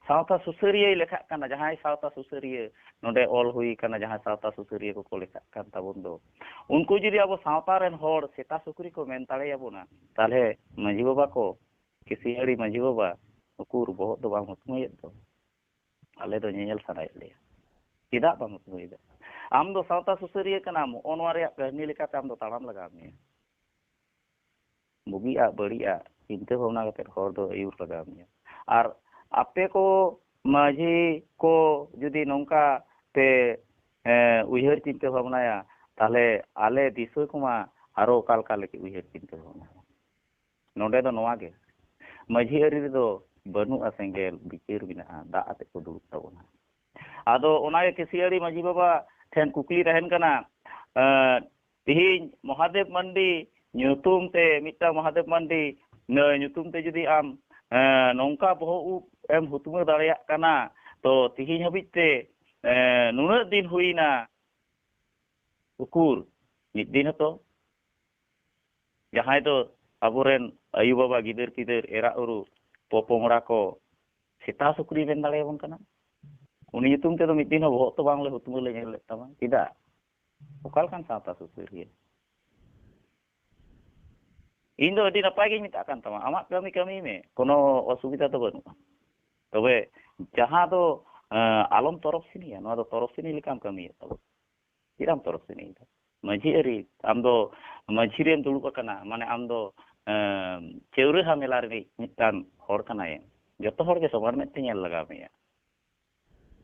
ᱥᱟᱶᱛᱟ ᱥᱩᱥᱟᱹᱨᱤᱭᱟᱹᱭ ᱞᱮᱠᱷᱟᱜ ᱠᱟᱱᱟ, ᱡᱟᱦᱟᱸᱭ ᱥᱟᱶᱛᱟ ᱥᱩᱥᱟᱹᱨᱤᱭᱟᱹ, ᱱᱚᱰᱮ ᱚᱞ ᱦᱩᱭ ᱠᱟᱱᱟ, ᱡᱟᱦᱟᱸᱭ ᱥᱟᱶᱛᱟ ᱥᱩᱥᱟᱹᱨᱤᱭᱟᱹ ᱠᱚᱠᱚ ᱞᱮᱠᱷᱟᱜ ᱠᱟᱱ ᱛᱟᱵᱚᱱ ᱫᱚ, ᱩᱱᱠᱩ ᱡᱩᱫᱤ ᱟᱵᱚ ᱥᱟᱶᱛᱟ ᱨᱮᱱ ᱦᱚᱲ ᱥᱮᱛᱟ ᱥᱩᱠᱨᱤ ᱠᱚ ᱢᱮᱱ ᱫᱟᱲᱮᱭᱟᱵᱚᱱᱟ, ᱛᱟᱦᱚᱞᱮ ᱢᱟᱹᱡᱷᱤ ᱵᱟᱵᱟ ᱠᱚ, ᱠᱤᱥᱤᱭᱟᱹᱲᱤ ᱢᱟᱹᱡᱷᱤ ᱵᱟᱵᱟ, ᱩᱠᱩᱨ ᱵᱚᱦᱚᱜ ᱫᱚ ᱵᱟᱢ ᱦᱩᱛᱢᱟᱹᱭᱮᱫ ᱫᱚ? ᱟᱞᱮ ᱫᱚ ᱧᱮᱧᱮᱞ ᱥᱟᱱᱟᱭᱮᱫ ᱞᱮᱭᱟ, ᱪᱮᱫᱟᱜ ᱵᱟᱢ ᱦᱩᱛᱢᱟᱹᱭᱮᱫᱟ? ᱟᱢ ᱫᱚ ᱥᱟᱶᱛᱟ ᱥᱩᱥᱟᱹᱨᱤᱭᱟᱹ ᱠᱟᱱᱟᱢ, ᱱᱚᱜᱼᱚ ᱱᱚᱣᱟ ᱨᱮᱭᱟᱜ ᱠᱟᱹᱦᱱᱤ ᱞᱮᱠᱟᱛᱮ ᱟᱢ ᱫᱚ ᱛᱟᱲᱟᱢ ᱞᱟᱜᱟᱣ ᱢᱮᱭᱟ᱾ ᱵᱩᱜᱤᱭᱟᱜ ᱵᱟᱹᱲᱤᱡᱟᱜ ᱪᱤᱱᱛᱟᱹ ᱵᱷᱟᱵᱽᱱᱟ ᱠᱟᱛᱮ ᱦᱚᱨ ᱫᱚ ᱟᱹᱭᱩᱨ ᱞᱟᱜᱟᱣ ᱢᱮᱭᱟ᱾ ᱟᱨ ᱟᱯᱮ ᱠᱚ ᱢᱟᱹᱡᱷᱤ ᱠᱚ ᱡᱩᱫᱤ ᱱᱚᱝᱠᱟ ᱯᱮ, ᱮ, ᱩᱭᱦᱟᱹᱨ ᱪᱤᱱᱛᱟᱹ ᱵᱷᱟᱵᱽᱱᱟᱭᱟ, ᱛᱟᱦᱚᱞᱮ ᱟᱞᱮ ᱫᱤᱥᱩᱣᱟᱹ ᱠᱚᱢᱟ ᱟᱨᱚ ᱚᱠᱟ ᱞᱮᱠᱟ ᱞᱮ ᱩᱭᱦᱟᱹᱨ ᱪᱤᱱᱛᱟᱹ ᱵᱷᱟᱵᱽᱱᱟᱭᱟ? ᱱᱚᱰᱮ ᱫᱚ ᱱᱚᱣᱟ ᱜᱮ, ᱢᱟᱹᱡᱷᱤ ᱟᱹᱨᱤ ᱨᱮᱫᱚ ᱵᱟᱹᱱᱩᱜᱼᱟ ᱥᱮᱸᱜᱮᱞ, ᱵᱤᱪᱟᱹᱨ ᱢᱮᱱᱟᱜᱼᱟ, ᱫᱟᱜ ᱟᱛᱮ ᱠᱚ ᱫᱩᱲᱩᱵ ᱛᱟᱵᱚᱱᱟ᱾ ᱟᱫᱚ ᱚᱱᱟᱜᱮ ᱠᱤᱥᱤᱭᱟᱹᱲᱤ ᱢᱟᱹᱡᱷᱤ ᱵᱟᱵᱟ ᱴᱷᱮᱱ ᱠᱩᱠᱞᱤ ᱛᱟᱦᱮᱱ ᱠᱟᱱᱟ, ᱮᱸ, ᱛᱤᱦᱤᱧ ᱢᱚᱦᱟᱫᱮᱵ ᱢᱟᱱᱰᱤ ᱧᱩᱛᱩᱢ ᱛᱮ, ᱢᱤᱫᱴᱟᱝ ᱢᱚᱦᱟᱫᱮᱵ ᱢᱟᱱᱰᱤ ᱱᱟᱹ-, ᱧᱩᱛᱩᱢ ᱛᱮ ᱡᱩᱫᱤ ᱟᱢ, ᱮᱸ, ᱱᱚᱝᱠᱟ ᱵᱚᱦᱚᱜ ᱩᱵ ᱮᱢ ᱦᱩᱛᱢᱟᱹ ᱫᱟᱲᱮᱭᱟᱜ ᱠᱟᱱᱟ, ᱛᱚ ᱛᱤᱦᱤᱧ ᱦᱟᱹᱵᱤᱡ ᱛᱮ, ᱮᱸ, ᱱᱩᱱᱟᱹᱜ ᱫᱤᱱ ᱦᱩᱭᱱᱟ, ᱩᱠᱩᱨ ᱢᱤᱫ ᱫᱤᱱ ᱦᱚᱸᱛᱚ ᱡᱟᱦᱟᱸᱭ ᱫᱚ ᱟᱵᱚᱨᱮᱱ ᱟᱭᱳ ᱵᱟᱵᱟ, ᱜᱤᱫᱟᱹᱨ ᱯᱤᱫᱟᱹᱨ, ᱮᱨᱟ ᱩᱨᱩ, ᱯᱚᱯᱚᱝᱲᱟ ᱠᱚ ᱥᱮᱛᱟ ᱥᱩᱠᱨᱤ ᱢᱮᱱ ᱫᱟᱲᱮᱭᱟᱵᱚᱱ ᱠᱟᱱᱟ, ᱩᱱᱤ ᱧᱩᱛᱩᱢ ᱛᱮᱫᱚ ᱢᱤᱫ ᱫᱤᱱ ᱦᱚᱸ ᱵᱚᱦᱚᱜ ᱛᱚ ᱵᱟᱝᱞᱮ ᱦᱩᱛᱢᱟᱹ ᱞᱮ ᱧᱮᱞ ᱞᱮᱫ ᱛᱟᱢᱟ᱾ ᱪᱮᱫᱟᱜ? ᱚᱠᱟ ᱞᱮᱠᱟᱱ ᱥᱟᱶᱛᱟ ᱥᱩᱥᱟᱹᱨᱤᱭᱟᱹ? ᱤᱧ ᱫᱚ ᱟᱹᱰᱤ ᱱᱟᱯᱟᱭ ᱜᱤᱧ ᱢᱮᱛᱟᱜ ᱠᱟᱱ ᱛᱟᱢᱟ, ᱟᱢᱟᱜ ᱠᱟᱹᱢᱤ ᱠᱟᱹᱢᱤ ᱢᱮ, ᱠᱳᱱᱳ ᱚᱥᱩᱵᱤᱫᱷᱟ ᱫᱚ ᱵᱟᱹᱱᱩᱜᱼᱟ᱾ ᱛᱚᱵᱮ ᱡᱟᱦᱟᱸ ᱫᱚ, ᱮᱸ, ᱟᱞᱚᱢ ᱛᱚᱨᱚᱯ ᱥᱤᱱᱤᱭᱟ, ᱱᱚᱣᱟ ᱫᱚ ᱛᱚᱨᱚᱯ ᱥᱤᱱᱤ ᱞᱮᱠᱟᱢ ᱠᱟᱹᱢᱤᱭᱮᱫ ᱛᱟᱵᱚᱱᱟ᱾ ᱪᱮᱫ ᱮᱢ ᱛᱚᱨᱚᱯ ᱥᱤᱱᱤᱭᱮᱫᱟ? ᱢᱟᱹᱡᱷᱤ ᱟᱹᱨᱤ, ᱟᱢ ᱫᱚ ᱢᱟᱹᱡᱷᱤ ᱨᱮᱢ ᱫᱩᱲᱩᱵ ᱟᱠᱟᱱᱟ, ᱢᱟᱱᱮ ᱟᱢ ᱫᱚ, ᱮᱸ, ᱪᱟᱹᱣᱨᱟᱹ ᱦᱟᱢᱮᱞᱟ ᱨᱤᱱᱤᱡ ᱢᱤᱫᱴᱟᱝ ᱦᱚᱲ ᱠᱟᱱᱟᱭᱮᱢ᱾ ᱡᱚᱛᱚ ᱦᱚᱲ ᱜᱮ ᱥᱚᱢᱟᱱ ᱢᱮᱫ ᱛᱮ ᱧᱮᱞ ᱞᱟᱜᱟᱣ ᱢᱮᱭᱟ᱾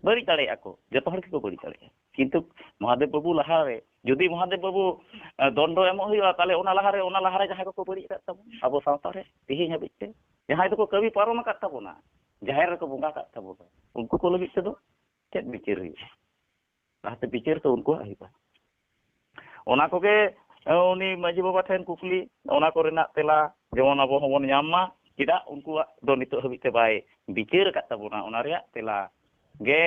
ᱵᱟᱹᱲᱤᱡ ᱫᱟᱲᱮᱭᱟᱜᱼᱟ ᱠᱚ, ᱡᱚᱛᱚ ᱦᱚᱲ ᱜᱮᱠᱚ ᱵᱟᱹᱲᱤᱡ ᱫᱟᱲᱮᱭᱟᱜᱼᱟ, ᱠᱤᱱᱛᱩ ᱢᱚᱦᱟᱫᱮᱵ ᱵᱟᱹᱵᱩ ᱞᱟᱦᱟᱨᱮ, ᱡᱩᱫᱤ ᱢᱚᱦᱟᱫᱮᱵ ᱵᱟᱹᱵᱩ, ᱮᱸ, ᱫᱚᱱᱰᱚ ᱮᱢᱚᱜ ᱦᱩᱭᱩᱜᱼᱟ, ᱛᱟᱦᱞᱮ ᱚᱱᱟ ᱞᱟᱦᱟᱨᱮ, ᱚᱱᱟ ᱞᱟᱦᱟᱨᱮ ᱡᱟᱦᱟᱸᱭ ᱠᱚᱠᱚ ᱵᱟᱹᱲᱤᱡ ᱟᱠᱟᱫ ᱛᱟᱵᱚᱱᱟ ᱟᱵᱚ ᱥᱟᱶᱛᱟ ᱨᱮ ᱛᱮᱦᱮᱧ ᱦᱟᱹᱵᱤᱡ ᱛᱮ, ᱡᱟᱦᱟᱸᱭ ᱫᱚᱠᱚ ᱠᱟᱹᱢᱤ ᱯᱟᱨᱚᱢ ᱟᱠᱟᱫ ᱛᱟᱵᱚᱱᱟ, ᱡᱟᱦᱮᱨ ᱨᱮᱠᱚ ᱵᱚᱸᱜᱟ ᱟᱠᱟᱫ ᱛᱟᱵᱚᱱᱟ, ᱩᱱᱠᱩ ᱠᱚ ᱞᱟᱹᱜᱤᱫ ᱛᱮᱫᱚ ᱪᱮᱫ ᱵᱤᱪᱟᱹᱨ ᱦᱩᱭᱩᱜᱼᱟ? ᱞᱟᱦᱟᱛᱮ ᱵᱤᱪᱟᱹᱨ ᱛᱚ ᱩᱱᱠᱩᱣᱟᱜ ᱦᱩᱭᱩᱜᱼᱟ᱾ ᱚᱱᱟ ᱠᱚᱜᱮ ᱩᱱᱤ ᱢᱟᱹᱡᱷᱤ ᱵᱟᱵᱟ ᱴᱷᱮᱱ ᱠᱩᱠᱞᱤ, ᱚᱱᱟ ᱠᱚᱨᱮᱱᱟᱜ ᱛᱮᱞᱟ ᱡᱮᱢᱚᱱ ᱟᱵᱚ ᱦᱚᱸᱵᱚᱱ ᱧᱟᱢ ᱢᱟ᱾ ᱪᱮᱫᱟᱜ ᱩᱱᱠᱩᱣᱟᱜ ᱫᱚ ᱱᱤᱛᱚᱜ ᱦᱟᱹᱵᱤᱡ ᱛᱮ ᱵᱟᱭ ᱵᱤᱪᱟᱹᱨ ᱟᱠᱟᱫ ᱛᱟᱵᱚᱱᱟ, ᱚᱱᱟ ᱨᱮᱭᱟᱜ ᱛᱮᱞᱟ ᱜᱮ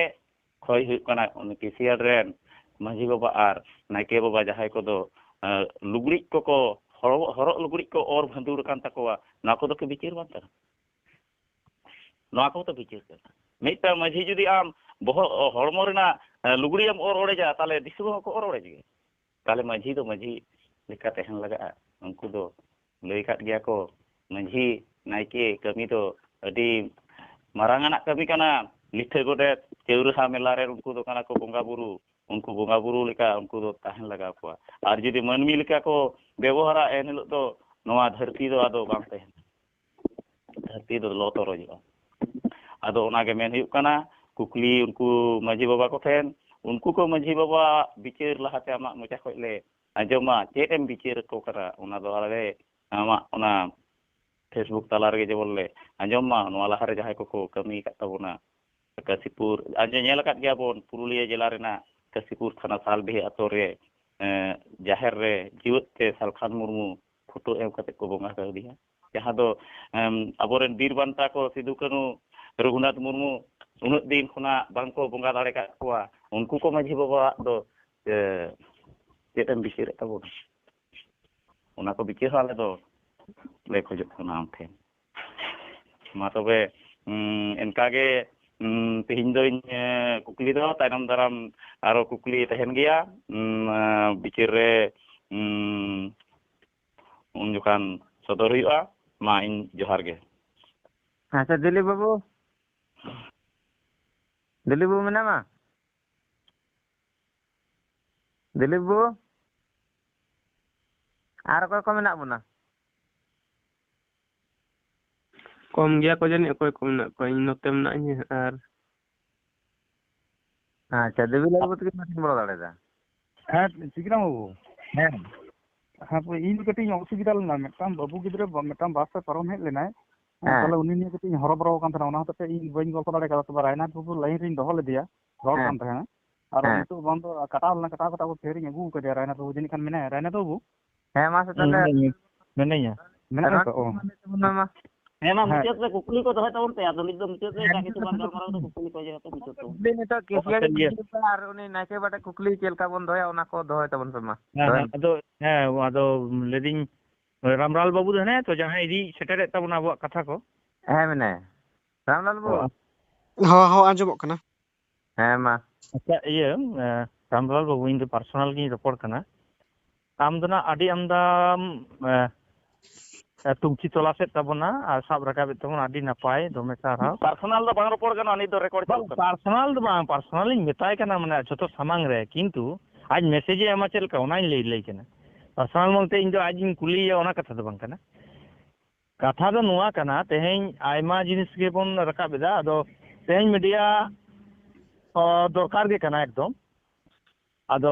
ᱠᱷᱚᱭ ᱦᱩᱭᱩᱜ ᱠᱟᱱᱟ᱾ ᱩᱱᱤ ᱠᱮᱥᱤᱭᱟᱲ ᱨᱮᱱ ᱢᱟᱹᱡᱷᱤ ᱵᱟᱵᱟ ᱟᱨ ᱱᱟᱭᱠᱮ ᱵᱟᱵᱟ ᱡᱟᱦᱟᱸᱭ ᱠᱚᱫᱚ, ᱮ, ᱞᱩᱜᱽᱲᱤᱡ ᱠᱚᱠᱚ, ᱦᱚᱨᱚᱜ, ᱦᱚᱨᱚᱜ ᱞᱩᱜᱽᱲᱤᱡ ᱠᱚ ᱚᱨ ᱵᱷᱟᱺᱫᱩᱲ ᱟᱠᱟᱱ ᱛᱟᱠᱚᱣᱟ, ᱱᱚᱣᱟ ᱠᱚᱫᱚ ᱠᱤ ᱵᱤᱪᱟᱹᱨ ᱵᱟᱝ ᱠᱟᱱᱟ? ᱱᱚᱣᱟ ᱠᱚᱦᱚᱸ ᱛᱚ ᱵᱤᱪᱟᱹᱨ ᱠᱟᱱᱟ᱾ ᱢᱤᱫᱴᱟᱝ ᱢᱟᱹᱡᱷᱤ ᱡᱩᱫᱤ ᱟᱢ ᱵᱚᱦᱚᱜ, ᱦᱚᱲᱢᱚ ᱨᱮᱱᱟᱜ, ᱮ, ᱞᱩᱜᱽᱲᱤᱡ ᱮᱢ ᱚᱨ ᱚᱲᱮᱡᱟ, ᱛᱟᱦᱞᱮ ᱫᱤᱥᱚᱢ ᱦᱚᱸᱠᱚ ᱚᱨ ᱚᱲᱮᱡ ᱜᱮᱭᱟ᱾ ᱛᱟᱦᱞᱮ ᱢᱟᱹᱡᱷᱤ ᱫᱚ ᱢᱟᱹᱡᱷᱤ ᱞᱮᱠᱟ ᱛᱟᱦᱮᱱ ᱞᱟᱜᱟᱜᱼᱟ᱾ ᱩᱱᱠᱩ ᱫᱚ ᱞᱟᱹᱭ ᱠᱟᱫ ᱜᱮᱭᱟ ᱠᱚ, ᱢᱟᱹᱡᱷᱤ ᱱᱟᱭᱠᱮ ᱠᱟᱹᱢᱤ ᱫᱚ ᱟᱹᱰᱤ ᱢᱟᱨᱟᱝ ᱟᱱᱟᱜ ᱠᱟᱹᱢᱤ ᱠᱟᱱᱟ᱾ ᱞᱤᱴᱷᱟᱹ ᱜᱚᱰᱮᱛ, ᱪᱟᱹᱣᱨᱟᱹᱦᱟ ᱢᱮᱞᱟ ᱨᱮ ᱩᱱᱠᱩ ᱫᱚ ᱠᱟᱱᱟ ᱠᱚ ᱵᱚᱸᱜᱟ ᱵᱩᱨᱩ᱾ ᱩᱱᱠᱩ ᱵᱚᱸᱜᱟ ᱵᱩᱨᱩ ᱞᱮᱠᱟ ᱩᱱᱠᱩ ᱫᱚ ᱛᱟᱦᱮᱱ ᱞᱟᱜᱟᱣ ᱠᱚᱣᱟ᱾ ᱟᱨ ᱡᱩᱫᱤ ᱢᱟᱹᱱᱢᱤ ᱞᱮᱠᱟ ᱠᱚ ᱵᱮᱵᱚᱦᱟᱨᱟ, ᱮᱱ ᱦᱤᱞᱳᱜ ᱫᱚ ᱱᱚᱣᱟ ᱫᱷᱟᱹᱨᱛᱤ ᱫᱚ ᱟᱫᱚ ᱵᱟᱝ ᱛᱟᱦᱮᱱᱟ᱾ ᱫᱷᱟᱹᱨᱛᱤ ᱫᱚ ᱞᱚ ᱛᱚᱨᱚᱡᱚᱜᱼᱟ᱾ ᱟᱫᱚ ᱚᱱᱟᱜᱮ ᱢᱮᱱ ᱦᱩᱭᱩᱜ ᱠᱟᱱᱟ, ᱠᱩᱠᱞᱤ ᱩᱱᱠᱩ ᱢᱟᱹᱡᱷᱤ ᱵᱟᱵᱟ ᱠᱚᱴᱷᱮᱱ, ᱩᱱᱠᱩ ᱠᱚ ᱢᱟᱹᱡᱷᱤ ᱵᱟᱵᱟ ᱵᱤᱪᱟᱹᱨ ᱞᱟᱦᱟᱛᱮ ᱟᱢᱟᱜ ᱢᱚᱪᱟ ᱠᱷᱚᱱ ᱞᱮ ᱟᱸᱡᱚᱢᱟ, ᱪᱮᱫ ᱮᱢ ᱵᱤᱪᱟᱹᱨ ᱟᱠᱚ ᱠᱟᱱᱟ, ᱚᱱᱟ ᱫᱚ ᱟᱞᱮ ᱟᱢᱟᱜ ᱚᱱᱟ Facebook ᱛᱟᱞᱟ ᱨᱮᱜᱮ ᱡᱮᱢᱚᱱ ᱞᱮ ᱟᱸᱡᱚᱢ ᱢᱟ᱾ ᱱᱚᱣᱟ ᱞᱟᱦᱟᱨᱮ ᱡᱟᱦᱟᱸᱭ ᱠᱚᱠᱚ ᱠᱟᱹᱢᱤ ᱟᱠᱟᱫ ᱛᱟᱵᱚᱱᱟ, ᱠᱟᱹᱥᱤᱯᱩᱨ, ᱟᱸᱡᱚᱢ ᱧᱮᱞ ᱟᱠᱟᱫ ᱜᱮᱭᱟ ᱵᱚᱱ, ᱯᱩᱨᱩᱞᱤᱭᱟᱹ ᱡᱮᱞᱟ ᱨᱮᱱᱟᱜ ᱠᱟᱹᱥᱤᱯᱩᱨ ᱛᱷᱟᱱᱟ ᱥᱟᱞᱰᱤᱦᱟᱹ ᱟᱛᱳ ᱨᱮ, ᱮᱸ, ᱡᱟᱦᱮᱨ ᱨᱮ ᱡᱤᱣᱮᱫ ᱛᱮ ᱥᱟᱞᱠᱷᱟᱱ ᱢᱩᱨᱢᱩ ᱯᱷᱳᱴᱳ ᱮᱢ ᱠᱟᱛᱮ ᱠᱚ ᱵᱚᱸᱜᱟ ᱠᱟᱣᱫᱮᱭᱟ, ᱡᱟᱦᱟᱸ ᱫᱚ, ᱮᱢ, ᱟᱵᱚᱨᱮᱱ ᱵᱤᱨ ᱵᱟᱱᱴᱟ ᱠᱚ ᱥᱤᱫᱩ ᱠᱟᱹᱱᱩ, ᱨᱚᱜᱷᱩᱱᱟᱛᱷ ᱢᱩᱨᱢᱩ ᱩᱱᱟᱹᱜ ᱫᱤᱱ ᱠᱷᱚᱱᱟᱜ ᱵᱟᱝᱠᱚ ᱵᱚᱸᱜᱟ ᱫᱟᱲᱮ ᱠᱟᱜ ᱠᱚᱣᱟ, ᱩᱱᱠᱩ ᱠᱚ ᱢᱟᱹᱡᱷᱤ ᱵᱟᱵᱟᱣᱟᱜ ᱫᱚ, ᱮ, ᱪᱮᱫ ᱮᱢ ᱵᱤᱪᱟᱹᱨᱮᱫ ᱛᱟᱵᱚᱱᱟ? ᱚᱱᱟ ᱠᱚ ᱵᱤᱪᱟᱹᱨ ᱦᱚᱸ ᱟᱞᱮ ᱫᱚ ᱞᱮ ᱠᱷᱚᱡᱚᱜ ᱠᱟᱱᱟ ᱟᱢ ᱴᱷᱮᱱ᱾ ᱢᱟ ᱛᱚᱵᱮ, ᱩᱸ, ᱮᱱᱠᱟ ᱜᱮ, ᱩᱸ, ᱛᱮᱦᱮᱧ ᱫᱚ ᱤᱧ, ᱮ, ᱠᱩᱠᱞᱤ ᱫᱚ, ᱛᱟᱭᱱᱚᱢ ᱫᱟᱨᱟᱢ ᱟᱨᱚ ᱠᱩᱠᱞᱤ ᱛᱟᱦᱮᱱ ᱜᱮᱭᱟ, ᱩᱸ, ᱮ, ᱵᱤᱪᱟᱹᱨ ᱨᱮ, ᱩᱸ, ᱩᱱ ᱡᱚᱠᱷᱟᱱ ᱥᱚᱫᱚᱨ ᱦᱩᱭᱩᱜᱼᱟ᱾ ᱢᱟ, ᱤᱧ ᱡᱚᱦᱟᱨ ᱜᱮ᱾ ᱟᱪᱪᱷᱟ, ᱫᱤᱞᱤᱯ ᱵᱟᱹᱵᱩ, ᱫᱤᱞᱤᱯ ᱵᱟᱹᱵᱩ ᱢᱮᱱᱟᱢᱟ? ᱫᱤᱞᱤᱯ ᱵᱟᱹᱵᱩ, ᱟᱨ ᱚᱠᱚᱭ ᱠᱚ ᱢᱮᱱᱟᱜ ᱵᱚᱱᱟ? ᱠᱚᱢ ᱜᱮᱭᱟ ᱠᱚ ᱡᱟᱹᱱᱤᱡ ᱚᱠᱚᱭ ᱠᱚ ᱢᱮᱱᱟᱜ ᱠᱚᱣᱟ, ᱤᱧ ᱱᱚᱛᱮ ᱢᱮᱱᱟᱜ ᱤᱧᱟᱹ᱾ ᱟᱨ ᱟᱪᱪᱷᱟ, ᱫᱮᱵᱤᱞᱟᱞ ᱵᱟᱹᱵᱩ ᱛᱟᱹᱠᱤᱱ ᱵᱟᱹᱠᱤᱱ ᱵᱚᱞᱚ ᱫᱟᱲᱮᱭᱟᱫᱟ? ᱦᱮᱸ, ᱥᱤᱠᱨᱟᱢ ᱵᱟᱹᱵᱩ᱾ ᱦᱮᱸ᱾ ᱦᱮᱸ, ᱤᱧ ᱫᱚ ᱠᱟᱹᱴᱤᱡ ᱤᱧ ᱚᱥᱩᱵᱤᱫᱷᱟ ᱞᱮᱱᱟ, ᱢᱤᱫᱴᱟᱝ ᱵᱟᱹᱵᱩ ᱜᱤᱫᱽᱨᱟᱹ ᱵᱟ-, ᱢᱤᱫᱴᱟᱝ ᱵᱟᱥ ᱮ ᱯᱟᱨᱚᱢ ᱦᱮᱡ ᱞᱮᱱᱟᱭ᱾ ᱦᱮᱸ, ᱦᱮᱸ᱾ ᱛᱟᱦᱞᱮ ᱩᱱᱤ ᱱᱤᱭᱮ ᱠᱟᱹᱴᱤᱡ ᱤᱧ ᱦᱚᱨᱚᱵᱚᱨᱚ ᱟᱠᱟᱱ ᱛᱟᱦᱮᱱᱟ, ᱚᱱᱟ ᱦᱚᱛᱮᱡ ᱛᱮ ᱤᱧ ᱵᱟᱹᱧ ᱜᱚᱞᱯᱚ ᱫᱟᱲᱮ ᱠᱟᱣᱫᱟ᱾ ᱛᱚᱵᱮ ᱨᱟᱭᱱᱟᱛᱷ ᱵᱟᱹᱵᱩ ᱞᱟᱭᱤᱱ ᱨᱤᱧ ᱫᱚᱦᱚ ᱞᱮᱫᱮᱭᱟ, ᱨᱚᱲ ᱦᱮᱸ᱾ ᱠᱟᱱ ᱛᱟᱦᱮᱸᱱᱟ᱾ ᱟᱨ ᱦᱮᱸ᱾ ᱱᱤᱛᱚᱜ ᱵᱚᱱᱫᱚ ᱠᱟᱴᱟᱣ ᱞᱮᱱᱟ, ᱠᱟᱴᱟᱣ ᱠᱟᱛᱮ ᱟᱵᱚ ᱯᱷᱮᱨᱤᱧ ᱟᱹᱜᱩ ᱠᱟᱫᱮᱭᱟ ᱨᱟᱭᱱᱟᱛᱷ ᱵᱟᱹᱵᱩ, ᱡᱟᱹᱱᱤᱡ ᱠᱷᱟᱱ ᱢᱮᱱᱟᱭᱟ ᱨᱟᱭᱱᱟᱛᱷ ᱵᱟᱹᱵᱩ? ᱦᱮᱸ, ᱢᱟᱥᱮ ᱛᱟᱦᱞᱮ᱾ ᱦᱮᱸ, ᱢᱮᱱᱟᱹᱧᱟ᱾ ᱢᱮᱱᱟᱭᱟ ᱛᱚ? ᱚ᱾ ᱢᱟ ᱞᱟᱹᱭ ᱛᱟᱵᱚᱱ ᱢᱮ ᱢᱟ᱾ ᱦᱮᱸ, ᱢᱟ ᱦᱮᱸ᱾ ᱢᱩᱪᱟᱹᱫ ᱨᱮ ᱠᱩᱠᱞᱤ ᱠᱚ ᱫᱚᱦᱚᱭ ᱛᱟᱵᱚᱱ ᱯᱮ, ᱟᱫᱚ ᱱᱤᱛ ᱫᱚ ᱢᱩᱪᱟᱹᱫ ᱨᱮ ᱦᱮᱸ, ᱮᱴᱟᱜ ᱠᱤᱪᱷᱩ ᱵᱟᱝ ᱜᱟᱞᱢᱟᱨᱟᱣ ᱠᱟᱛᱮ ᱠᱩᱠᱞᱤ ᱠᱚ ᱤᱭᱟᱹ ᱠᱟᱛᱮ ᱢᱩᱪᱟᱹᱫ ᱛᱟᱵᱚᱱ ᱯᱮ᱾ ᱠᱩᱠᱞᱤ ᱱᱤᱛᱚᱜ ᱚ, ᱠᱮᱥᱤᱭᱟᱨᱤ ᱟᱪᱪᱷᱟ, ᱤᱭᱟᱹ᱾ ᱠᱩᱠᱞᱤ ᱯᱮ ᱟᱨ ᱩᱱᱤ ᱱᱟᱭᱠᱮ ᱵᱟᱵᱟ ᱴᱷᱮᱱ ᱠᱩᱠᱞᱤ ᱪᱮᱫ ᱞᱮᱠᱟ ᱵᱚᱱ ᱫᱚᱦᱚᱭᱟ, ᱚᱱᱟ ᱠᱚ ᱫᱚᱦᱚᱭ ᱛᱟᱵᱚᱱ ᱯᱮ ᱢᱟ᱾ ᱦᱮᱸ, ᱫᱚᱦᱚᱭ ᱦᱮᱸ, ᱢᱮ᱾ ᱟᱫᱚ, ᱦᱮᱸ, ᱟᱫᱚ ᱞᱟᱹᱭᱫᱟᱹᱧ, ᱨᱟᱢᱞᱟᱞ ᱵᱟᱹᱵᱩ ᱫᱚ ᱦᱮᱱᱟᱭᱟ ᱛᱚ, ᱡᱟᱦᱟᱸᱭ ᱤᱫᱤ ᱥᱮᱴᱮᱨᱮᱫ ᱛᱟᱵᱚᱱᱟ ᱟᱵᱚᱣᱟᱜ ᱠᱟᱛᱷᱟ ᱠᱚ? ᱦᱮᱸ, ᱢᱮᱱᱟᱭᱟ᱾ ᱨᱟᱢᱞᱟᱞ ᱵᱟᱹᱵᱩ? ᱚ᱾ ᱦᱚᱸ, ᱦᱚᱸ, ᱟᱸᱡᱚᱢᱚᱜ ᱠᱟᱱᱟ᱾ ᱦᱮᱸ, ᱢᱟ᱾ ᱟᱪᱪᱷᱟ, ᱤᱭᱟᱹ, ᱮ, ᱨᱟᱢᱞᱟᱞ ᱵᱟᱹᱵᱩ, ᱤᱧ ᱫᱚ personal ᱜᱤᱧ ᱨᱚᱯᱚᱲ ᱠᱟᱱᱟ᱾ ᱟᱢ ᱫᱚ ᱱᱟᱜ ᱟᱹᱰᱤ ᱟᱢᱫᱟᱢ, ᱮ, ᱮ, ᱛᱩᱝᱠᱷᱤ ᱛᱚᱞᱟᱥᱮᱫ ᱛᱟᱵᱚᱱᱟ ᱟᱨ ᱥᱟᱵ ᱨᱟᱠᱟᱵᱮᱫ ᱛᱟᱵᱚᱱᱟ, ᱟᱹᱰᱤ ᱱᱟᱯᱟᱭ, ᱫᱚᱢᱮ ᱥᱟᱨᱦᱟᱣ᱾ Personal ᱫᱚ ᱵᱟᱝ ᱨᱚᱯᱚᱲ ᱜᱟᱱᱚᱜᱼᱟ, ᱱᱤᱛ ᱫᱚ record ᱵᱟᱝ, ᱪᱟᱞᱩᱜ ᱠᱟᱱᱟ᱾ Personal ᱫᱚ ᱵᱟᱝ, personal ᱤᱧ ᱢᱮᱛᱟᱭ ᱠᱟᱱᱟ, ᱢᱟᱱᱮ, ᱡᱷᱚᱛᱚ ᱥᱟᱢᱟᱝ ᱨᱮ, ᱠᱤᱱᱛᱩ ᱟᱡ message ᱮ ᱮᱢᱟ ᱪᱮᱫ ᱞᱮᱠᱟ, ᱚᱱᱟᱧ ᱞᱟᱹᱭ, ᱞᱟᱹᱭ ᱠᱟᱱᱟ᱾ Personal ᱵᱚᱞᱛᱮ ᱤᱧ ᱫᱚ ᱟᱡ ᱤᱧ ᱠᱩᱞᱤᱭᱮᱭᱟ, ᱚᱱᱟ ᱠᱟᱛᱷᱟ ᱫᱚ ᱵᱟᱝ ᱠᱟᱱᱟ᱾ ᱠᱟᱛᱷᱟ ᱫᱚ ᱱᱚᱣᱟ ᱠᱟᱱᱟ, ᱛᱮᱦᱮᱧ ᱟᱭᱢᱟ ᱡᱤᱱᱤᱥ ᱜᱮᱵᱚᱱ ᱨᱟᱠᱟᱵ ᱮᱫᱟ, ᱟᱫᱚ ᱛᱮᱦᱮᱧ media, ᱚ, ᱫᱚᱨᱠᱟᱨ ᱜᱮ ᱠᱟᱱᱟ ᱮᱠᱫᱚᱢ᱾ ᱟᱫᱚ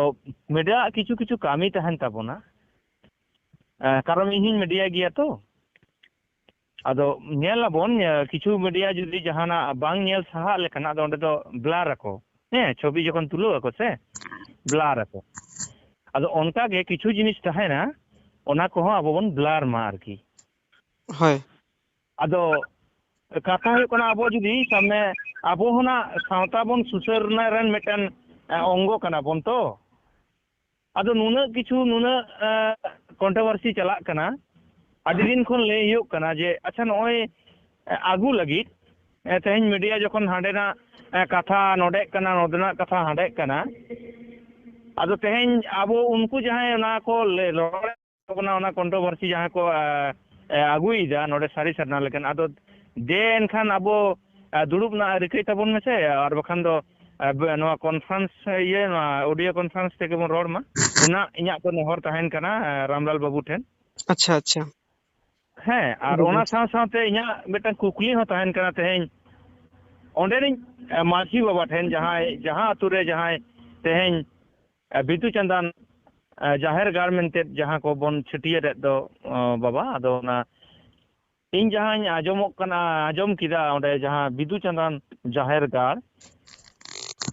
media ᱟᱜ ᱠᱤᱪᱷᱩ ᱠᱤᱪᱷᱩ ᱠᱟᱹᱢᱤ ᱛᱟᱦᱮᱱ ᱛᱟᱵᱚᱱᱟ, ᱮ, ᱠᱟᱨᱚᱱ ᱤᱧ ᱦᱚᱧ media ᱜᱮᱭᱟ ᱛᱚ᱾ ᱟᱫᱚ ᱧᱮᱞ ᱟᱵᱚᱱ, ᱮ, ᱠᱤᱪᱷᱩ media ᱡᱩᱫᱤ ᱡᱟᱦᱟᱱᱟᱜ ᱵᱟᱝ ᱧᱮᱞ ᱥᱟᱦᱟᱜ ᱞᱮᱠᱟᱱᱟᱜ, ᱟᱫᱚ ᱚᱸᱰᱮ ᱫᱚ blur ᱟᱠᱚ, ᱦᱮᱸ, ᱪᱷᱚᱵᱤ ᱡᱚᱠᱷᱚᱱ ᱛᱩᱞᱟᱹᱣ ᱟᱠᱚ ᱥᱮ, blur ᱟᱠᱚ᱾ ᱟᱫᱚ ᱚᱱᱠᱟ ᱜᱮ ᱠᱤᱪᱷᱩ ᱡᱤᱱᱤᱥ ᱛᱟᱦᱮᱱᱟ, ᱚᱱᱟ ᱠᱚᱦᱚᱸ ᱟᱵᱚ ᱵᱚᱱ blur ᱢᱟ ᱟᱨᱠᱤ᱾ ᱦᱳᱭ᱾ ᱟᱫᱚ ᱠᱟᱛᱷᱟ ᱦᱩᱭᱩᱜ ᱠᱟᱱᱟ, ᱟᱵᱚ ᱡᱩᱫᱤ ᱥᱟᱵ ᱢᱮ, ᱟᱵᱚ ᱦᱚᱸ ᱱᱟᱜ ᱥᱟᱶᱛᱟ ᱵᱚᱱ ᱥᱩᱥᱟᱹᱨ ᱨᱮᱱᱟᱜ ᱨᱮᱱ ᱢᱤᱫᱴᱮᱱ, ᱮ, ᱚᱝᱜᱚ ᱠᱟᱱᱟ ᱵᱚᱱ ᱛᱚ᱾ ᱟᱫᱚ ᱱᱩᱱᱟᱹᱜ ᱠᱤᱪᱷᱩ, ᱱᱩᱱᱟᱹᱜ, ᱮ, controversy ᱪᱟᱞᱟᱜ ᱠᱟᱱᱟ, ᱟᱹᱰᱤ ᱫᱤᱱ ᱠᱷᱚᱱ ᱞᱟᱹᱭ ᱦᱩᱭᱩᱜ ᱠᱟᱱᱟ ᱡᱮ, ᱟᱪᱪᱷᱟ, ᱱᱚᱜᱼᱚᱭ, ᱮ, ᱟᱹᱜᱩ ᱞᱟᱹᱜᱤᱫ, ᱮ, ᱛᱮᱦᱮᱧ media ᱡᱚᱠᱷᱚᱱ ᱦᱟᱸᱰᱮᱱᱟᱜ, ᱮ, ᱠᱟᱛᱷᱟ ᱱᱚᱰᱮᱜ ᱠᱟᱱᱟ, ᱱᱚᱰᱮᱱᱟᱜ ᱠᱟᱛᱷᱟ ᱦᱟᱸᱰᱮᱜ ᱠᱟᱱᱟ, ᱟᱫᱚ ᱛᱮᱦᱮᱧ ᱟᱵᱚ ᱩᱱᱠᱩ ᱡᱟᱦᱟᱸᱭ ᱚᱱᱟ ᱠᱚ ᱞᱮ-, ᱨᱚᱲ ᱛᱟᱵᱚᱱᱟ, ᱚᱱᱟ controversy ᱡᱟᱦᱟᱸ ᱠᱚ, ᱮ, ᱮ, ᱟᱹᱜᱩᱭᱮᱫᱟ ᱱᱚᱰᱮ ᱥᱟᱹᱨᱤ ᱥᱟᱨᱱᱟ ᱞᱮᱠᱟᱱ, ᱟᱫᱚ ᱫᱮ ᱮᱱᱠᱷᱟᱱ ᱟᱵᱚ, ᱮ, ᱫᱩᱲᱩᱵ ᱨᱮᱱᱟᱜ ᱨᱤᱠᱟᱹᱭ ᱛᱟᱵᱚᱱ ᱢᱮᱥᱮ, ᱟᱨ ᱵᱟᱠᱷᱟᱱ ᱫᱚ, ᱮ, ᱵ-, ᱱᱚᱣᱟ conference, ᱮ, ᱤᱭᱟᱹ, ᱱᱚᱣᱟ audio conference ᱛᱮᱜᱮ ᱵᱚᱱ ᱨᱚᱲ ᱢᱟ᱾ ᱚᱱᱟ ᱤᱧᱟᱹᱜ ᱠᱚ ᱱᱮᱦᱚᱨ ᱛᱟᱦᱮᱱ ᱠᱟᱱᱟ, ᱮ, ᱨᱟᱢᱞᱟᱞ ᱵᱟᱹᱵᱩ ᱴᱷᱮᱱ᱾ ᱟᱪᱪᱷᱟ, ᱟᱪᱪᱷᱟ᱾ ᱦᱮᱸ, ᱟᱨ ᱟᱹᱰᱤ ᱚᱱᱟ ᱵᱮᱥ᱾ ᱥᱟᱶ ᱥᱟᱶᱛᱮ ᱤᱧᱟᱹᱜ ᱢᱤᱫᱴᱟᱝ ᱠᱩᱠᱞᱤ ᱦᱚᱸ ᱛᱟᱦᱮᱱ ᱠᱟᱱᱟ ᱛᱮᱦᱮᱧ ᱚᱸᱰᱮᱱᱤᱡ, ᱮ, ᱢᱟᱹᱡᱷᱤ ᱵᱟᱵᱟ ᱴᱷᱮᱱ, ᱡᱟᱦᱟᱸᱭ, ᱡᱟᱦᱟᱸ ᱟᱛᱳ ᱨᱮ ᱡᱟᱦᱟᱸᱭ ᱛᱮᱦᱮᱧ, ᱮ, ᱵᱤᱫᱩ ᱪᱟᱸᱫᱟᱱ, ᱮ, ᱡᱟᱦᱮᱨ ᱜᱟᱲ ᱢᱮᱱᱛᱮ ᱡᱟᱦᱟᱸ ᱠᱚᱵᱚᱱ ᱪᱷᱟᱹᱴᱭᱟᱹᱨᱮᱫ ᱫᱚ, ᱚ, ᱵᱟᱵᱟ, ᱟᱫᱚ ᱚᱱᱟ ᱤᱧ ᱡᱟᱦᱟᱸᱧ ᱟᱸᱡᱚᱢᱚᱜ ᱠᱟᱱᱟ, ᱟᱸᱡᱚᱢ ᱠᱮᱫᱟ ᱚᱸᱰᱮ ᱡᱟᱦᱟᱸ ᱵᱤᱫᱩ ᱪᱟᱸᱫᱟᱱ ᱡᱟᱦᱮᱨ ᱜᱟᱲ,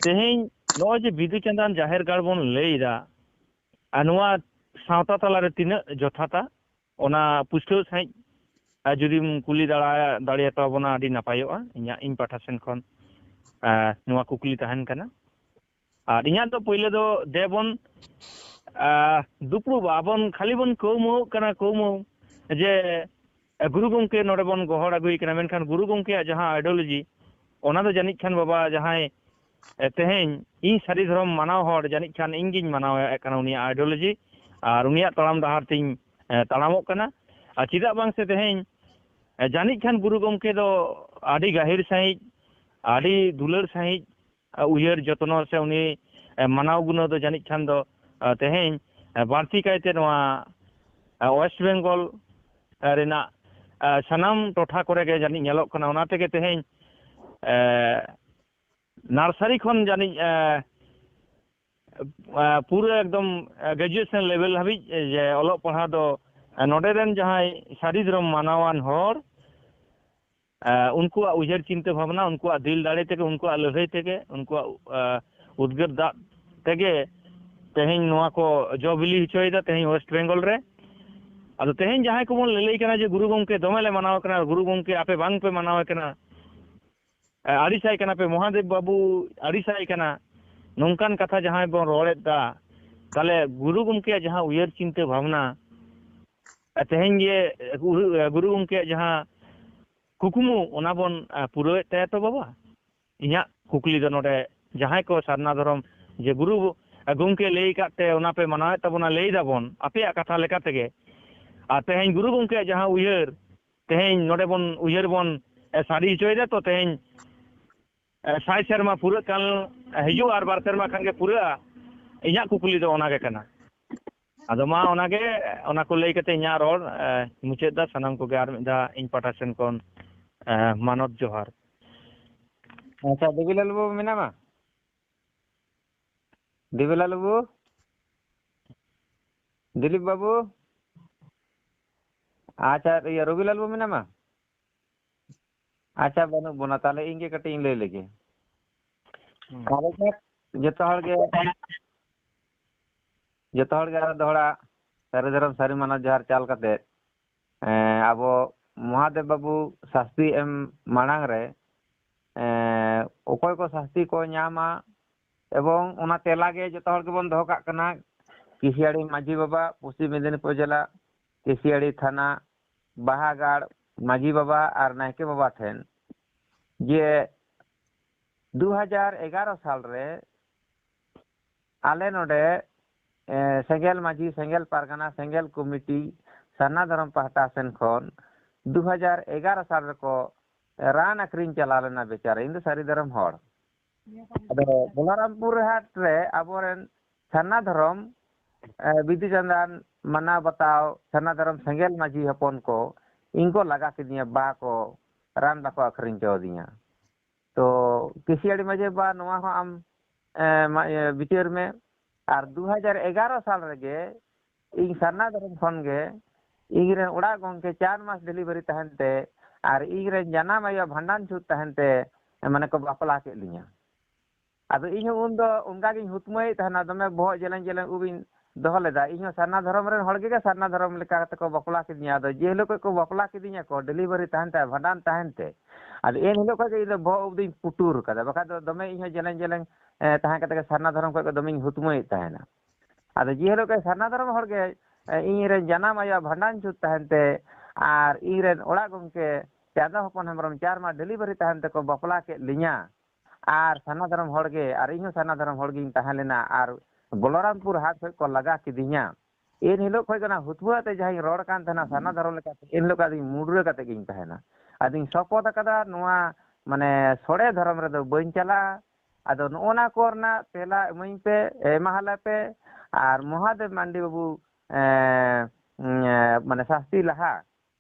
ᱛᱮᱦᱮᱧ ᱱᱚᱜᱼᱚᱭ ᱡᱮ ᱵᱤᱫᱩ ᱪᱟᱸᱫᱟᱱ ᱡᱟᱦᱮᱨ ᱜᱟᱲ ᱵᱚᱱ ᱞᱟᱹᱭ ᱮᱫᱟ, ᱟᱨ ᱱᱚᱣᱟ ᱥᱟᱶᱛᱟ ᱛᱟᱞᱟᱨᱮ ᱛᱤᱱᱟᱹᱜ ᱡᱚᱛᱷᱟᱛᱟ, ᱚᱱᱟ ᱯᱩᱥᱴᱟᱹᱣ ᱥᱟᱺᱦᱤᱡ ᱟᱨ ᱡᱩᱫᱤᱢ ᱠᱩᱞᱤ ᱫᱟᱲᱮ-, ᱫᱟᱲᱮᱭᱟᱛᱟ ᱵᱚᱱᱟ, ᱟᱹᱰᱤ ᱱᱟᱯᱟᱭᱚᱜᱼᱟ᱾ ᱤᱧᱟᱹᱜ, ᱤᱧ ᱯᱟᱦᱴᱟ ᱥᱮᱱ ᱠᱷᱚᱱ, ᱟᱨ ᱱᱚᱣᱟ ᱠᱩᱠᱞᱤ ᱛᱟᱦᱮᱱ ᱠᱟᱱᱟ᱾ ᱟᱨ ᱤᱧᱟᱹᱜ ᱫᱚ ᱯᱳᱭᱞᱳ ᱫᱚ ᱫᱮᱵᱚᱱ, ᱟᱨ ᱫᱩᱯᱲᱩᱵᱟ, ᱟᱵᱚᱱ ᱠᱷᱟᱹᱞᱤ ᱵᱚᱱ ᱠᱟᱹᱣᱢᱟᱹᱣᱜ ᱠᱟᱱᱟ, ᱠᱟᱹᱣᱢᱟᱹᱣ ᱡᱮ ᱜᱩᱨᱩ ᱜᱚᱢᱠᱮ ᱱᱚᱰᱮ ᱵᱚᱱ ᱜᱚᱦᱚᱲ ᱟᱹᱜᱩᱭᱮ ᱠᱟᱱᱟ, ᱢᱮᱱᱠᱷᱟᱱ ᱜᱩᱨᱩ ᱜᱚᱢᱠᱮᱭᱟᱜ ᱡᱟᱦᱟᱸ ideology, ᱚᱱᱟ ᱫᱚ ᱡᱟᱹᱱᱤᱡ ᱠᱷᱟᱱ ᱵᱟᱵᱟ ᱡᱟᱦᱟᱸᱭ, ᱮ, ᱛᱮᱦᱮᱧ ᱤᱧ ᱥᱟᱹᱨᱤ ᱫᱷᱚᱨᱚᱢ ᱢᱟᱱᱟᱣ ᱦᱚᱲ ᱡᱟᱹᱱᱤᱡ ᱠᱷᱟᱱ ᱤᱧ ᱜᱤᱧ ᱢᱟᱱᱟᱣᱮᱫ ᱠᱟᱱᱟ ᱩᱱᱤᱭᱟᱜ ideology, ᱟᱨ ᱩᱱᱤᱭᱟᱜ ᱛᱟᱲᱟᱢ ᱰᱟᱦᱟᱨ ᱛᱤᱧ, ᱮ, ᱛᱟᱲᱟᱢᱚᱜ ᱠᱟᱱᱟ᱾ ᱟᱨ ᱪᱮᱫᱟᱜ ᱵᱟᱝ ᱥᱮ ᱛᱮᱦᱮᱧ, ᱮ, ᱡᱟᱹᱱᱤᱡ ᱠᱷᱟᱱ ᱜᱩᱨᱩ ᱜᱚᱢᱠᱮ ᱫᱚ ᱟᱹᱰᱤ ᱜᱟᱹᱦᱤᱨ ᱥᱟᱺᱦᱤᱡ, ᱟᱹᱰᱤ ᱫᱩᱞᱟᱹᱲ ᱥᱟᱺᱦᱤᱡ, ᱮ, ᱩᱭᱦᱟᱹᱨ ᱡᱚᱛᱱᱚ ᱥᱮ ᱩᱱᱤ, ᱮ, ᱢᱟᱱᱟᱣ ᱜᱩᱱᱟᱹᱣ ᱫᱚ ᱡᱟᱹᱱᱤᱡ ᱠᱷᱟᱱ ᱫᱚ, ᱮ, ᱛᱮᱦᱮᱧ, ᱮ, ᱵᱟᱹᱲᱛᱤ ᱠᱟᱭᱛᱮ ᱱᱚᱣᱟ, ᱮ, West Bengal, ᱮ, ᱨᱮᱱᱟᱜ, ᱮ, ᱥᱟᱱᱟᱢ ᱴᱚᱴᱷᱟ ᱠᱚᱨᱮ ᱜᱮ ᱡᱟᱹᱱᱤᱡ ᱧᱮᱞᱚᱜ ᱠᱟᱱᱟ᱾ ᱚᱱᱟ ᱛᱮᱜᱮ ᱛᱮᱦᱮᱧ, ᱮ, nursery ᱠᱷᱚᱱ ᱡᱟᱹᱱᱤᱡ, ᱮ, ᱮ, ᱯᱩᱨᱟᱹ ᱮᱠᱫᱚᱢ, ᱮ, graduation level ᱦᱟᱹᱵᱤᱡ, ᱮ, ᱡᱮ ᱚᱞᱚᱜ ᱯᱟᱲᱦᱟᱣ ᱫᱚ, ᱮ, ᱱᱚᱰᱮ ᱨᱮᱱ ᱡᱟᱦᱟᱸᱭ ᱥᱟᱹᱨᱤ ᱫᱷᱚᱨᱚᱢ ᱢᱟᱱᱟᱣᱟᱱ ᱦᱚᱲ, ᱮ, ᱩᱱᱠᱩᱣᱟᱜ ᱩᱭᱦᱟᱹᱨ ᱪᱤᱱᱛᱟᱹ ᱵᱷᱟᱵᱽᱱᱟ, ᱩᱱᱠᱩᱣᱟᱜ ᱫᱤᱞ ᱫᱟᱲᱮ ᱛᱮᱜᱮ, ᱩᱱᱠᱩᱣᱟᱜ ᱞᱟᱹᱲᱦᱟᱹᱭ ᱛᱮᱜᱮ, ᱩᱱᱠᱩᱣᱟᱜ, ᱮ, ᱩᱫᱽᱜᱟᱹᱨ ᱫᱟᱜ ᱛᱮᱜᱮ ᱛᱮᱦᱮᱧ ᱱᱚᱣᱟ ᱠᱚ ᱡᱚ ᱵᱤᱞᱤ ᱦᱚᱪᱚᱭᱮᱫᱟ ᱛᱮᱦᱮᱧ West Bengal ᱨᱮ᱾ ᱟᱫᱚ ᱛᱮᱦᱮᱧ ᱡᱟᱦᱟᱸᱭ ᱠᱚᱵᱚᱱ ᱞᱟᱹᱞᱟᱹᱭ ᱠᱟᱱᱟ ᱡᱮ ᱜᱩᱨᱩ ᱜᱚᱢᱠᱮ ᱫᱚᱢᱮ ᱞᱮ ᱢᱟᱱᱟᱣ ᱠᱟᱱᱟ, ᱜᱩᱨᱩ ᱜᱚᱢᱠᱮ ᱟᱯᱮ ᱵᱟᱝ ᱯᱮ ᱢᱟᱱᱟᱣ ᱠᱟᱱᱟ, ᱮ, ᱟᱹᱲᱤᱥᱟᱭ ᱠᱟᱱᱟ ᱯᱮ, ᱢᱚᱦᱟᱫᱮᱵ ᱵᱟᱹᱵᱩ ᱟᱹᱲᱤᱥᱟᱭ ᱠᱟᱱᱟ, ᱱᱚᱝᱠᱟᱱ ᱠᱟᱛᱷᱟ ᱡᱟᱦᱟᱸᱭ ᱵᱚᱱ ᱨᱚᱲᱮᱫ ᱫᱟ, ᱛᱟᱦᱞᱮ ᱜᱩᱨᱩ ᱜᱚᱢᱠᱮᱭᱟᱜ ᱡᱟᱦᱟᱸ ᱩᱭᱦᱟᱹᱨ ᱪᱤᱱᱛᱟᱹ ᱵᱷᱟᱵᱽᱱᱟ, ᱮ, ᱛᱮᱦᱮᱧ ᱜᱮ ᱜᱩᱨᱩ, ᱜᱩᱨᱩ ᱜᱚᱢᱠᱮᱭᱟᱜ ᱡᱟᱦᱟᱸ ᱠᱩᱠᱢᱩ, ᱚᱱᱟ ᱵᱚᱱ, ᱮ, ᱯᱩᱨᱟᱹᱣᱮᱫ ᱛᱟᱭᱟ ᱛᱚ ᱵᱟᱵᱟ? ᱤᱧᱟᱹᱜ ᱠᱩᱠᱞᱤ ᱫᱚ ᱱᱚᱰᱮ, ᱡᱟᱦᱟᱸᱭ ᱠᱚ ᱥᱟᱨᱱᱟ ᱫᱷᱚᱨᱚᱢ ᱡᱮ ᱜᱩᱨᱩ, ᱮ, ᱜᱚᱢᱠᱮ ᱞᱟᱹᱭ ᱟᱠᱟᱫ ᱛᱮ ᱚᱱᱟ ᱯᱮ ᱢᱟᱱᱟᱣᱮᱫ ᱛᱟᱵᱚᱱᱟ, ᱞᱟᱹᱭ ᱫᱟᱵᱚᱱ ᱟᱯᱮᱭᱟᱜ ᱠᱟᱛᱷᱟ ᱞᱮᱠᱟ ᱛᱮᱜᱮ, ᱟᱨ ᱛᱮᱦᱮᱧ ᱜᱩᱨᱩ ᱜᱚᱢᱠᱮᱭᱟᱜ ᱡᱟᱦᱟᱸ ᱩᱭᱦᱟᱹᱨ, ᱛᱮᱦᱮᱧ ᱱᱚᱰᱮ ᱵᱚᱱ ᱩᱭᱦᱟᱹᱨ ᱵᱚᱱ, ᱮ, ᱥᱟᱹᱨᱤ ᱦᱚᱪᱚᱭᱮᱫᱟ ᱛᱚ, ᱛᱮᱦᱮᱧ, ᱮ, ᱥᱟᱭ ᱥᱮᱨᱢᱟ ᱯᱩᱨᱟᱹᱜ ᱠᱟᱱ, ᱮ, ᱦᱤᱡᱩᱜ ᱟᱨ ᱵᱟᱨ ᱥᱮᱨᱢᱟ ᱠᱷᱟᱱ ᱜᱮ ᱯᱩᱨᱟᱹᱜᱼᱟ᱾ ᱤᱧᱟᱹᱜ ᱠᱩᱠᱞᱤ ᱫᱚ ᱚᱱᱟ ᱜᱮ ᱠᱟᱱᱟ᱾ ᱟᱫᱚ ᱢᱟ ᱚᱱᱟ ᱜᱮ, ᱚᱱᱟ ᱠᱚ ᱞᱟᱹᱭ ᱠᱟᱛᱮ ᱤᱧᱟᱹᱜ ᱨᱚᱲ, ᱮ, ᱢᱩᱪᱟᱹᱫ ᱫᱟ᱾ ᱥᱟᱱᱟᱢ ᱠᱚᱜᱮ ᱟᱨ ᱢᱤᱫ ᱫᱷᱟᱣ ᱤᱧ ᱯᱟᱦᱴᱟ ᱥᱮᱱ ᱠᱷᱚᱱ, ᱮ, ᱢᱟᱱᱚᱛ ᱡᱚᱦᱟᱨ᱾ ᱟᱪᱪᱷᱟ, ᱫᱮᱵᱤᱞᱟᱞ ᱵᱟᱹᱵᱩ ᱢᱮᱱᱟᱢᱟ? ᱫᱮᱵᱤᱞᱟᱞ ᱵᱟᱹᱵᱩ? ᱫᱤᱞᱤᱯ ᱵᱟᱹᱵᱩ? ᱟᱪᱪᱷᱟ, ᱤᱭᱟᱹ, ᱨᱚᱵᱤᱞᱟᱞ ᱵᱟᱹᱵᱩ ᱢᱮᱱᱟᱢᱟ? ᱟᱪᱪᱷᱟ, ᱵᱟᱹᱱᱩᱜ ᱵᱚᱱᱟ, ᱛᱟᱦᱞᱮ ᱤᱧ ᱜᱮ ᱠᱟᱹᱴᱤᱡ ᱤᱧ ᱞᱟᱹᱭ ᱞᱮᱜᱮ᱾ ᱦᱩᱸ᱾ ᱛᱟᱦᱞᱮ ᱠᱷᱟᱱ ᱡᱚᱛᱚ ᱦᱚᱲ ᱜᱮ, ᱡᱚᱛᱚ ᱦᱚᱲ ᱜᱮ ᱟᱨ ᱫᱚᱦᱲᱟ ᱥᱟᱹᱨᱤ ᱫᱷᱚᱨᱚᱢ ᱥᱟᱹᱨᱤ ᱢᱟᱱᱟᱣ ᱡᱚᱦᱟᱨ ᱪᱟᱞ ᱠᱟᱛᱮ, ᱮᱸ, ᱟᱵᱚ ᱢᱚᱦᱟᱫᱮᱵ ᱵᱟᱵᱩ ᱥᱟᱥᱛᱤ ᱮᱢ ᱢᱟᱲᱟᱝ ᱨᱮ, ᱮᱸ, ᱚᱠᱚᱭ ᱠᱚ ᱥᱟᱥᱛᱤ ᱠᱚ ᱧᱟᱢᱟ, ᱮᱵᱚᱝ ᱚᱱᱟ ᱛᱮᱞᱟ ᱜᱮ ᱡᱚᱛᱚ ᱦᱚᱲ ᱜᱮᱵᱚᱱ ᱫᱚᱦᱚ ᱠᱟᱜ ᱠᱟᱱᱟ᱾ ᱠᱤᱥᱤᱭᱟᱲᱤ ᱢᱟᱹᱡᱷᱤ ᱵᱟᱵᱟ, ᱯᱚᱥᱪᱤᱢ ᱢᱮᱫᱤᱱᱤᱯᱩᱨ ᱡᱮᱞᱟ, ᱠᱤᱥᱤᱭᱟᱲᱤ ᱛᱷᱟᱱᱟ, ᱵᱟᱦᱟᱜᱟᱲ ᱢᱟᱹᱡᱷᱤ ᱵᱟᱵᱟ ᱟᱨ ᱱᱟᱭᱠᱮ ᱵᱟᱵᱟ ᱴᱷᱮᱱ ᱡᱮ ᱫᱩ ᱦᱟᱡᱟᱨ ᱮᱜᱟᱨᱚ ᱥᱟᱞ ᱨᱮ ᱟᱞᱮ ᱱᱚᱰᱮ, ᱮ, ᱥᱮᱸᱜᱮᱞ ᱢᱟᱹᱡᱷᱤ, ᱥᱮᱸᱜᱮᱞ ᱯᱟᱨᱜᱟᱱᱟ, ᱥᱮᱸᱜᱮᱞ ᱠᱚᱢᱤᱴᱤ, ᱥᱟᱨᱱᱟ ᱫᱷᱚᱨᱚᱢ ᱯᱟᱦᱴᱟ ᱥᱮᱱ ᱠᱷᱚᱱ ᱫᱩ ᱦᱟᱡᱟᱨ ᱮᱜᱟᱨᱚ ᱥᱟᱞ ᱨᱮᱠᱚ ᱨᱟᱱ ᱟᱹᱠᱷᱨᱤᱧ ᱪᱟᱞᱟᱣ ᱞᱮᱱᱟ ᱵᱮᱪᱟᱨᱟ᱾ ᱤᱧ ᱫᱚ ᱥᱟᱹᱨᱤ ᱫᱷᱚᱨᱚᱢ ᱦᱚᱲ᱾ ᱟᱫᱚ ᱵᱚᱞᱟᱨᱟᱢᱯᱩᱨ ᱦᱟᱴ ᱨᱮ ᱟᱵᱚᱨᱮᱱ ᱥᱟᱨᱱᱟ ᱫᱷᱚᱨᱚᱢ, ᱮ, ᱵᱤᱫᱩ ᱪᱟᱸᱫᱟᱱ ᱢᱟᱱᱟᱣ ᱵᱟᱛᱟᱣ, ᱥᱟᱨᱱᱟ ᱫᱷᱚᱨᱚᱢ ᱥᱮᱸᱜᱮᱞ ᱢᱟᱹᱡᱷᱤ ᱦᱚᱯᱚᱱ ᱠᱚ ᱤᱧ ᱠᱚ ᱞᱟᱜᱟ ᱠᱤᱫᱤᱧᱟ, ᱵᱟ ᱠᱚ ᱨᱟᱱ ᱵᱟᱠᱚ ᱟᱹᱠᱷᱨᱤᱧ ᱦᱚᱪᱚ ᱟᱹᱫᱤᱧᱟ᱾ ᱛᱚ ᱠᱤᱥᱤᱭᱟᱲᱤ ᱢᱟᱹᱡᱷᱤ ᱵᱟ, ᱱᱚᱣᱟ ᱦᱚᱸ ᱟᱢ, ᱮ, ᱢᱟ-, ᱤᱭᱟᱹ, ᱵᱤᱪᱟᱹᱨ ᱢᱮ᱾ ᱟᱨ ᱫᱩ ᱦᱟᱡᱟᱨ ᱮᱜᱟᱨᱚ ᱥᱟᱞ ᱨᱮᱜᱮ ᱤᱧ ᱥᱟᱨᱱᱟ ᱫᱷᱚᱨᱚᱢ ᱠᱷᱚᱱ ᱜᱮ ᱤᱧ ᱨᱮᱱ ᱚᱲᱟᱜ ᱜᱚᱢᱠᱮ ᱪᱟᱨ ᱢᱟᱥ ᱰᱮᱞᱤᱵᱷᱟᱨᱤ ᱛᱟᱦᱮᱱ ᱛᱮ ᱟᱨ ᱤᱧ ᱨᱮᱱ ᱡᱟᱱᱟᱢ ᱟᱭᱳ ᱵᱷᱟᱸᱰᱟᱱ ᱪᱷᱩᱛ ᱛᱟᱦᱮᱱ ᱛᱮ, ᱢᱟᱱᱮ, ᱠᱚ ᱵᱟᱯᱞᱟ ᱠᱮᱫ ᱞᱤᱧᱟ᱾ ᱟᱫᱚ ᱤᱧ ᱦᱚᱸ ᱩᱱᱫᱚ ᱚᱱᱠᱟ ᱜᱤᱧ ᱦᱩᱛᱢᱟᱹᱭᱮᱫ ᱛᱟᱦᱮᱱᱟ, ᱫᱚᱢᱮ ᱵᱚᱦᱚᱜ ᱡᱮᱞᱮᱧ ᱡᱮᱞᱮᱧ ᱩᱵ ᱤᱧ ᱫᱚᱦᱚ ᱞᱮᱫᱟ᱾ ᱤᱧ ᱦᱚᱸ ᱥᱟᱨᱱᱟ ᱫᱷᱚᱨᱚᱢ ᱨᱮᱱ ᱦᱚᱲ ᱜᱮ ᱥᱟᱨᱱᱟ ᱫᱷᱚᱨᱚᱢ ᱞᱮᱠᱟ ᱠᱟᱛᱮ ᱠᱚ ᱵᱟᱯᱞᱟ ᱠᱤᱫᱤᱧᱟ᱾ ᱟᱫᱚ ᱡᱮ ᱦᱤᱞᱳᱜ ᱠᱷᱚᱱ ᱠᱚ ᱵᱟᱯᱞᱟ ᱠᱤᱫᱤᱧᱟ ᱠᱚ, ᱰᱮᱞᱤᱵᱷᱟᱨᱤ ᱛᱟᱦᱮᱱ ᱛᱮ, ᱵᱷᱟᱸᱰᱟᱱ ᱛᱟᱦᱮᱱ ᱛᱮ, ᱟᱫᱚ ᱮᱱ ᱦᱤᱞᱳᱜ ᱠᱷᱚᱱ ᱜᱮ ᱤᱧ ᱫᱚ ᱵᱚᱦᱚᱜ ᱩᱵ ᱫᱚᱧ ᱯᱩᱴᱩᱨ ᱠᱟᱫᱟ᱾ ᱵᱟᱠᱷᱟᱡ ᱫᱚ ᱫᱚᱢᱮ ᱤᱧ ᱦᱚᱸ ᱡᱮᱞᱮᱧ ᱡᱮᱞᱮᱧ, ᱮ, ᱛᱟᱦᱮᱸ ᱠᱟᱛᱮ ᱜᱮ ᱥᱟᱨᱱᱟ ᱫᱷᱚᱨᱚᱢ ᱠᱷᱚᱱ ᱜᱮ ᱫᱚᱢᱮᱧ ᱦᱩᱛᱢᱟᱹᱭᱮᱫ ᱛᱟᱦᱮᱱᱟ᱾ ᱟᱫᱚ ᱡᱮ ᱦᱤᱞᱳᱜ ᱜᱮ ᱥᱟᱨᱱᱟ ᱫᱷᱚᱨᱚᱢ ᱦᱚᱲ ᱜᱮ, ᱮ, ᱤᱧ ᱨᱮᱱ ᱡᱟᱱᱟᱢ ᱟᱭᱳᱣᱟᱜ ᱵᱷᱟᱸᱰᱟᱱ ᱪᱷᱩᱛ ᱛᱟᱦᱮᱱ ᱛᱮ ᱟᱨ ᱤᱧ ᱨᱮᱱ ᱚᱲᱟᱜ ᱜᱚᱢᱠᱮ ᱪᱟᱸᱫᱚ ᱦᱚᱯᱚᱱ ᱦᱮᱢᱵᱨᱚᱢ ᱪᱟᱨ ᱢᱟᱥ ᱰᱮᱞᱤᱵᱷᱟᱨᱤ ᱛᱟᱦᱮᱱ ᱛᱮᱠᱚ ᱵᱟᱯᱞᱟ ᱠᱮᱫ ᱞᱤᱧᱟ᱾ ᱟᱨ ᱥᱟᱨᱱᱟ ᱫᱷᱚᱨᱚᱢ ᱦᱚᱲ ᱜᱮ, ᱟᱨ ᱤᱧ ᱦᱚᱸ ᱥᱟᱨᱱᱟ ᱫᱷᱚᱨᱚᱢ ᱦᱚᱲ ᱜᱤᱧ ᱛᱟᱦᱮᱸ ᱞᱮᱱᱟ, ᱟᱨ ᱵᱚᱞᱚᱨᱟᱢᱯᱩᱨ ᱦᱟᱴ ᱠᱷᱚᱱ ᱠᱚ ᱞᱟᱜᱟ ᱠᱤᱫᱤᱧᱟ᱾ ᱮᱱ ᱦᱤᱞᱳᱜ ᱠᱷᱚᱱ ᱜᱮ ᱚᱱᱟ ᱦᱩᱛᱣᱟᱹ ᱟᱛᱮ ᱡᱟᱦᱟᱸᱧ ᱨᱚᱲ ᱠᱟᱱ ᱛᱟᱦᱮᱱᱟ ᱥᱟᱨᱱᱟ ᱫᱷᱚᱨᱚᱢ ᱞᱮᱠᱟᱛᱮ, ᱮᱱ ᱦᱤᱞᱳᱜ ᱟᱫᱚᱧ ᱢᱩᱰᱨᱟᱹ ᱠᱟᱛᱮ ᱜᱤᱧ ᱛᱟᱦᱮᱱᱟ᱾ ᱟᱫᱚᱧ ᱥᱚᱯᱚᱛ ᱟᱠᱟᱫᱟ, ᱱᱚᱣᱟ, ᱢᱟᱱᱮ, ᱥᱚᱲᱮ ᱫᱷᱚᱨᱚᱢ ᱨᱮᱫᱚ ᱵᱟᱹᱧ ᱪᱟᱞᱟᱜᱼᱟ᱾ ᱟᱫᱚ ᱱᱚᱜᱼᱚ ᱱᱟ ᱠᱚ ᱨᱮᱱᱟᱜ ᱛᱮᱞᱟ ᱮᱢᱟᱹᱧ ᱯᱮ, ᱮᱢᱟᱦᱟᱞᱮ ᱯᱮ᱾ ᱟᱨ ᱢᱚᱦᱟᱫᱮᱵ ᱢᱟᱱᱰᱤ ᱵᱟᱹᱵᱩ, ᱮᱸ, ᱮᱸ, ᱢᱟᱱᱮ, ᱥᱟᱥᱛᱤ ᱞᱟᱦᱟ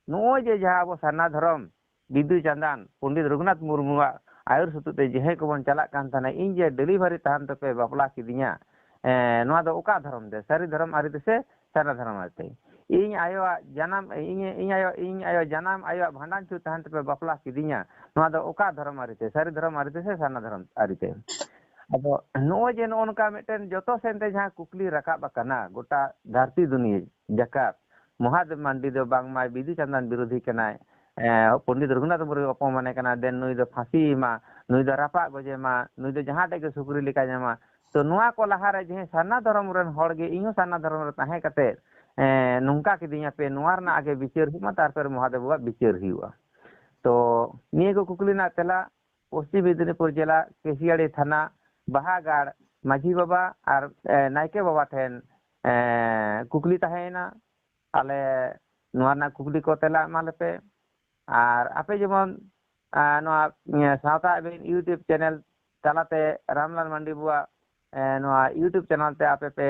ᱱᱚᱜᱼᱚᱭ ᱡᱮ ᱡᱟᱦᱟᱸ ᱟᱵᱚ ᱥᱟᱨᱱᱟ ᱫᱷᱚᱨᱚᱢ, ᱵᱤᱫᱩ ᱪᱟᱸᱫᱟᱱ, ᱯᱚᱱᱰᱤᱛ ᱨᱚᱜᱷᱩᱱᱟᱛᱷ ᱢᱩᱨᱢᱩᱣᱟᱜ ᱟᱹᱭᱩᱨ ᱥᱩᱛᱩᱜ ᱛᱮ ᱡᱟᱦᱟᱸᱭ ᱠᱚᱵᱚᱱ ᱪᱟᱞᱟᱜ ᱠᱟᱱ ᱛᱟᱦᱮᱱᱟ, ᱤᱧ ᱡᱮ ᱰᱮᱞᱤᱵᱷᱟᱨᱤ ᱛᱟᱦᱮᱱ ᱛᱮᱯᱮ ᱵᱟᱯᱞᱟ ᱠᱤᱫᱤᱧᱟ, ᱮᱸ, ᱱᱚᱣᱟ ᱫᱚ ᱚᱠᱟ ᱫᱷᱚᱨᱚᱢ ᱛᱮ? ᱥᱟᱹᱨᱤ ᱫᱷᱚᱨᱚᱢ ᱟᱹᱨᱤ ᱛᱮᱥᱮ ᱥᱟᱨᱱᱟ ᱫᱷᱚᱨᱚᱢ ᱟᱹᱨᱤ ᱛᱮ? ᱤᱧ ᱟᱭᱳᱣᱟᱜ ᱡᱟᱱᱟᱢ, ᱤᱧ, ᱤᱧ ᱟᱭᱳ, ᱤᱧ ᱟᱭᱳ ᱡᱟᱱᱟᱢ ᱟᱭᱳᱣᱟᱜ ᱵᱷᱟᱸᱰᱟᱱ ᱪᱷᱩᱛ ᱛᱟᱦᱮᱱ ᱛᱮᱯᱮ ᱵᱟᱯᱞᱟ ᱠᱤᱫᱤᱧᱟ, ᱱᱚᱣᱟ ᱫᱚ ᱚᱠᱟ ᱫᱷᱚᱨᱚᱢ ᱟᱹᱨᱤ ᱛᱮ? ᱥᱟᱹᱨᱤ ᱫᱷᱚᱨᱚᱢ ᱟᱹᱨᱤ ᱛᱮ ᱥᱮ ᱥᱟᱨᱱᱟ ᱫᱷᱚᱨᱚᱢ ᱟᱹᱨᱤ ᱛᱮ? ᱟᱫᱚ ᱱᱚᱜᱼᱚᱭ ᱡᱮ ᱱᱚᱜᱼᱚ ᱱᱚᱝᱠᱟ ᱢᱤᱫᱴᱮᱱ ᱡᱚᱛᱚ ᱥᱮᱱ ᱛᱮ ᱡᱟᱦᱟᱸ ᱠᱩᱠᱞᱤ ᱨᱟᱠᱟᱵ ᱟᱠᱟᱱᱟ ᱜᱚᱴᱟ ᱫᱷᱟᱹᱨᱛᱤ ᱫᱩᱱᱤᱭᱟᱹ ᱡᱟᱠᱟᱛ, ᱢᱚᱦᱟᱫᱮᱵ ᱢᱟᱱᱰᱤ ᱫᱚ ᱵᱟᱝᱢᱟ ᱵᱤᱫᱩ ᱪᱟᱸᱫᱟᱱ ᱵᱤᱨᱳᱫᱷᱤ ᱠᱟᱱᱟᱭ, ᱮᱸ, ᱯᱚᱱᱰᱤᱛ ᱨᱚᱜᱷᱩᱱᱟᱛᱷ ᱢᱩᱨᱢᱩᱭ ᱚᱯᱚᱢᱟᱱᱮ ᱠᱟᱱᱟ, ᱫᱮᱱ ᱱᱩᱭ ᱫᱚ ᱯᱷᱟᱸᱥᱤ ᱮᱢᱟ, ᱱᱩᱭ ᱫᱚ ᱨᱟᱯᱟᱜ ᱜᱚᱡᱮ ᱢᱟ, ᱱᱩᱭ ᱫᱚ ᱡᱟᱦᱟᱸ ᱴᱷᱮᱡ ᱜᱮ ᱥᱩᱠᱨᱤ ᱞᱮᱠᱟ ᱧᱟᱢᱟ᱾ ᱛᱚ ᱱᱚᱣᱟ ᱠᱚ ᱞᱟᱦᱟᱨᱮ ᱡᱟᱦᱟᱸᱭ ᱥᱟᱨᱱᱟ ᱫᱷᱚᱨᱚᱢ ᱨᱮᱱ ᱦᱚᱲ ᱜᱮ, ᱤᱧ ᱦᱚᱸ ᱥᱟᱨᱱᱟ ᱫᱷᱚᱨᱚᱢ ᱨᱮ ᱛᱟᱦᱮᱸ ᱠᱟᱛᱮ, ᱮᱸ, ᱱᱚᱝᱠᱟ ᱠᱤᱫᱤᱧᱟ ᱯᱮ, ᱱᱚᱣᱟ ᱨᱮᱱᱟᱜ ᱟᱜᱮ ᱵᱤᱪᱟᱹᱨ ᱦᱩᱭᱩᱜ ᱢᱟ, ᱛᱟᱨᱯᱚᱨᱮ ᱢᱚᱦᱟᱫᱮᱵ ᱵᱟᱵᱟᱣᱟᱜ ᱵᱤᱪᱟᱹᱨ ᱦᱩᱭᱩᱜᱼᱟ᱾ ᱛᱚ ᱱᱤᱭᱟᱹ ᱠᱚ ᱠᱩᱠᱞᱤ ᱨᱮᱱᱟᱜ ᱛᱮᱞᱟ ᱯᱚᱥᱪᱤᱢ ᱢᱮᱫᱤᱱᱤᱯᱩᱨ ᱡᱮᱞᱟ ᱠᱮᱥᱤᱭᱟᱲᱤ ᱛᱷᱟᱱᱟ ᱵᱟᱦᱟᱜᱟᱲ ᱢᱟᱹᱡᱷᱤ ᱵᱟᱵᱟ ᱟᱨ, ᱮ, ᱱᱟᱭᱠᱮ ᱵᱟᱵᱟ ᱴᱷᱮᱱ, ᱮ, ᱠᱩᱠᱞᱤ ᱛᱟᱦᱮᱸᱭᱮᱱᱟ᱾ ᱟᱞᱮ ᱱᱚᱣᱟ ᱨᱮᱱᱟᱜ ᱠᱩᱠᱞᱤ ᱠᱚ ᱛᱮᱞᱟ ᱮᱢᱟ ᱞᱮᱯᱮ᱾ ᱟᱨ ᱟᱯᱮ ᱡᱮᱢᱚᱱ, ᱟ, ᱱᱚᱣᱟ, ᱮ, ᱥᱟᱶᱛᱟ ᱟᱵᱤᱱ YouTube ᱪᱮᱱᱮᱞ ᱛᱟᱞᱟᱛᱮ ᱨᱟᱢᱞᱟᱞ ᱢᱟᱱᱰᱤ ᱵᱟᱵᱩᱣᱟᱜ, ᱮ, ᱱᱚᱣᱟ YouTube ᱪᱮᱱᱮᱞ ᱛᱮ ᱟᱯᱮ ᱯᱮ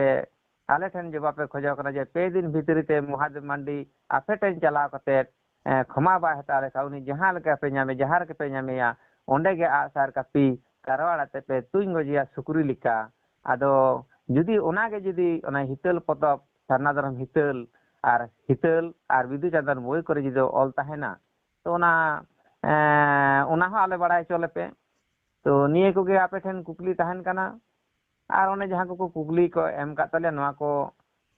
ᱟᱞᱮ ᱴᱷᱮᱱ ᱡᱚᱵᱟᱵ ᱯᱮ ᱠᱷᱚᱡᱚᱜ ᱠᱟᱱᱟ ᱡᱮ ᱯᱮ ᱫᱤᱱ ᱵᱷᱤᱛᱨᱤ ᱛᱮ ᱢᱚᱦᱟᱫᱮᱵ ᱢᱟᱱᱰᱤ ᱟᱯᱮ ᱴᱷᱮᱱ ᱪᱟᱞᱟᱣ ᱠᱟᱛᱮ, ᱮ, ᱠᱷᱚᱢᱟ ᱵᱟᱭ ᱦᱟᱛᱟᱣ ᱞᱮᱠᱷᱟᱱ ᱩᱱᱤ ᱡᱟᱦᱟᱸ ᱞᱮᱠᱟ ᱯᱮ ᱧᱟᱢᱮ, ᱡᱟᱦᱟᱸ ᱨᱮᱜᱮ ᱯᱮ ᱧᱟᱢᱮᱭᱟ, ᱚᱸᱰᱮ ᱜᱮ ᱟᱜᱼᱥᱟᱨ ᱠᱟᱹᱯᱤ ᱛᱟᱨᱣᱟᱲ ᱟᱛᱮ ᱯᱮ ᱛᱩᱧ ᱜᱚᱡᱮᱭᱟ ᱥᱩᱠᱨᱤ ᱞᱮᱠᱟ᱾ ᱟᱫᱚ ᱡᱩᱫᱤ ᱚᱱᱟᱜᱮ ᱡᱩᱫᱤ ᱚᱱᱟ ᱦᱤᱛᱟᱹᱞ ᱯᱚᱛᱚᱵ, ᱥᱟᱨᱱᱟ ᱫᱷᱚᱨᱚᱢ ᱦᱤᱛᱟᱹᱞ ᱟᱨ ᱦᱤᱛᱟᱹᱞ ᱟᱨ ᱵᱤᱫᱩ ᱪᱟᱸᱫᱟᱱ ᱵᱳᱭ ᱠᱚᱨᱮ ᱡᱩᱫᱤ ᱚᱞ ᱛᱟᱦᱮᱱᱟ, ᱛᱚ ᱚᱱᱟ, ᱮᱸ, ᱚᱱᱟ ᱦᱚᱸ ᱟᱞᱮ ᱵᱟᱲᱟᱭ ᱦᱚᱪᱚ ᱞᱮᱯᱮ᱾ ᱛᱚ ᱱᱤᱭᱟᱹ ᱠᱚᱜᱮ ᱟᱯᱮ ᱴᱷᱮᱱ ᱠᱩᱠᱞᱤ ᱛᱟᱦᱮᱱ ᱠᱟᱱᱟ᱾ ᱟᱨ ᱚᱱᱮ ᱡᱟᱦᱟᱸ ᱠᱚᱠᱚ ᱠᱩᱠᱞᱤ ᱠᱚ ᱮᱢ ᱠᱟᱜ ᱛᱟᱞᱮᱭᱟ, ᱱᱚᱣᱟ ᱠᱚ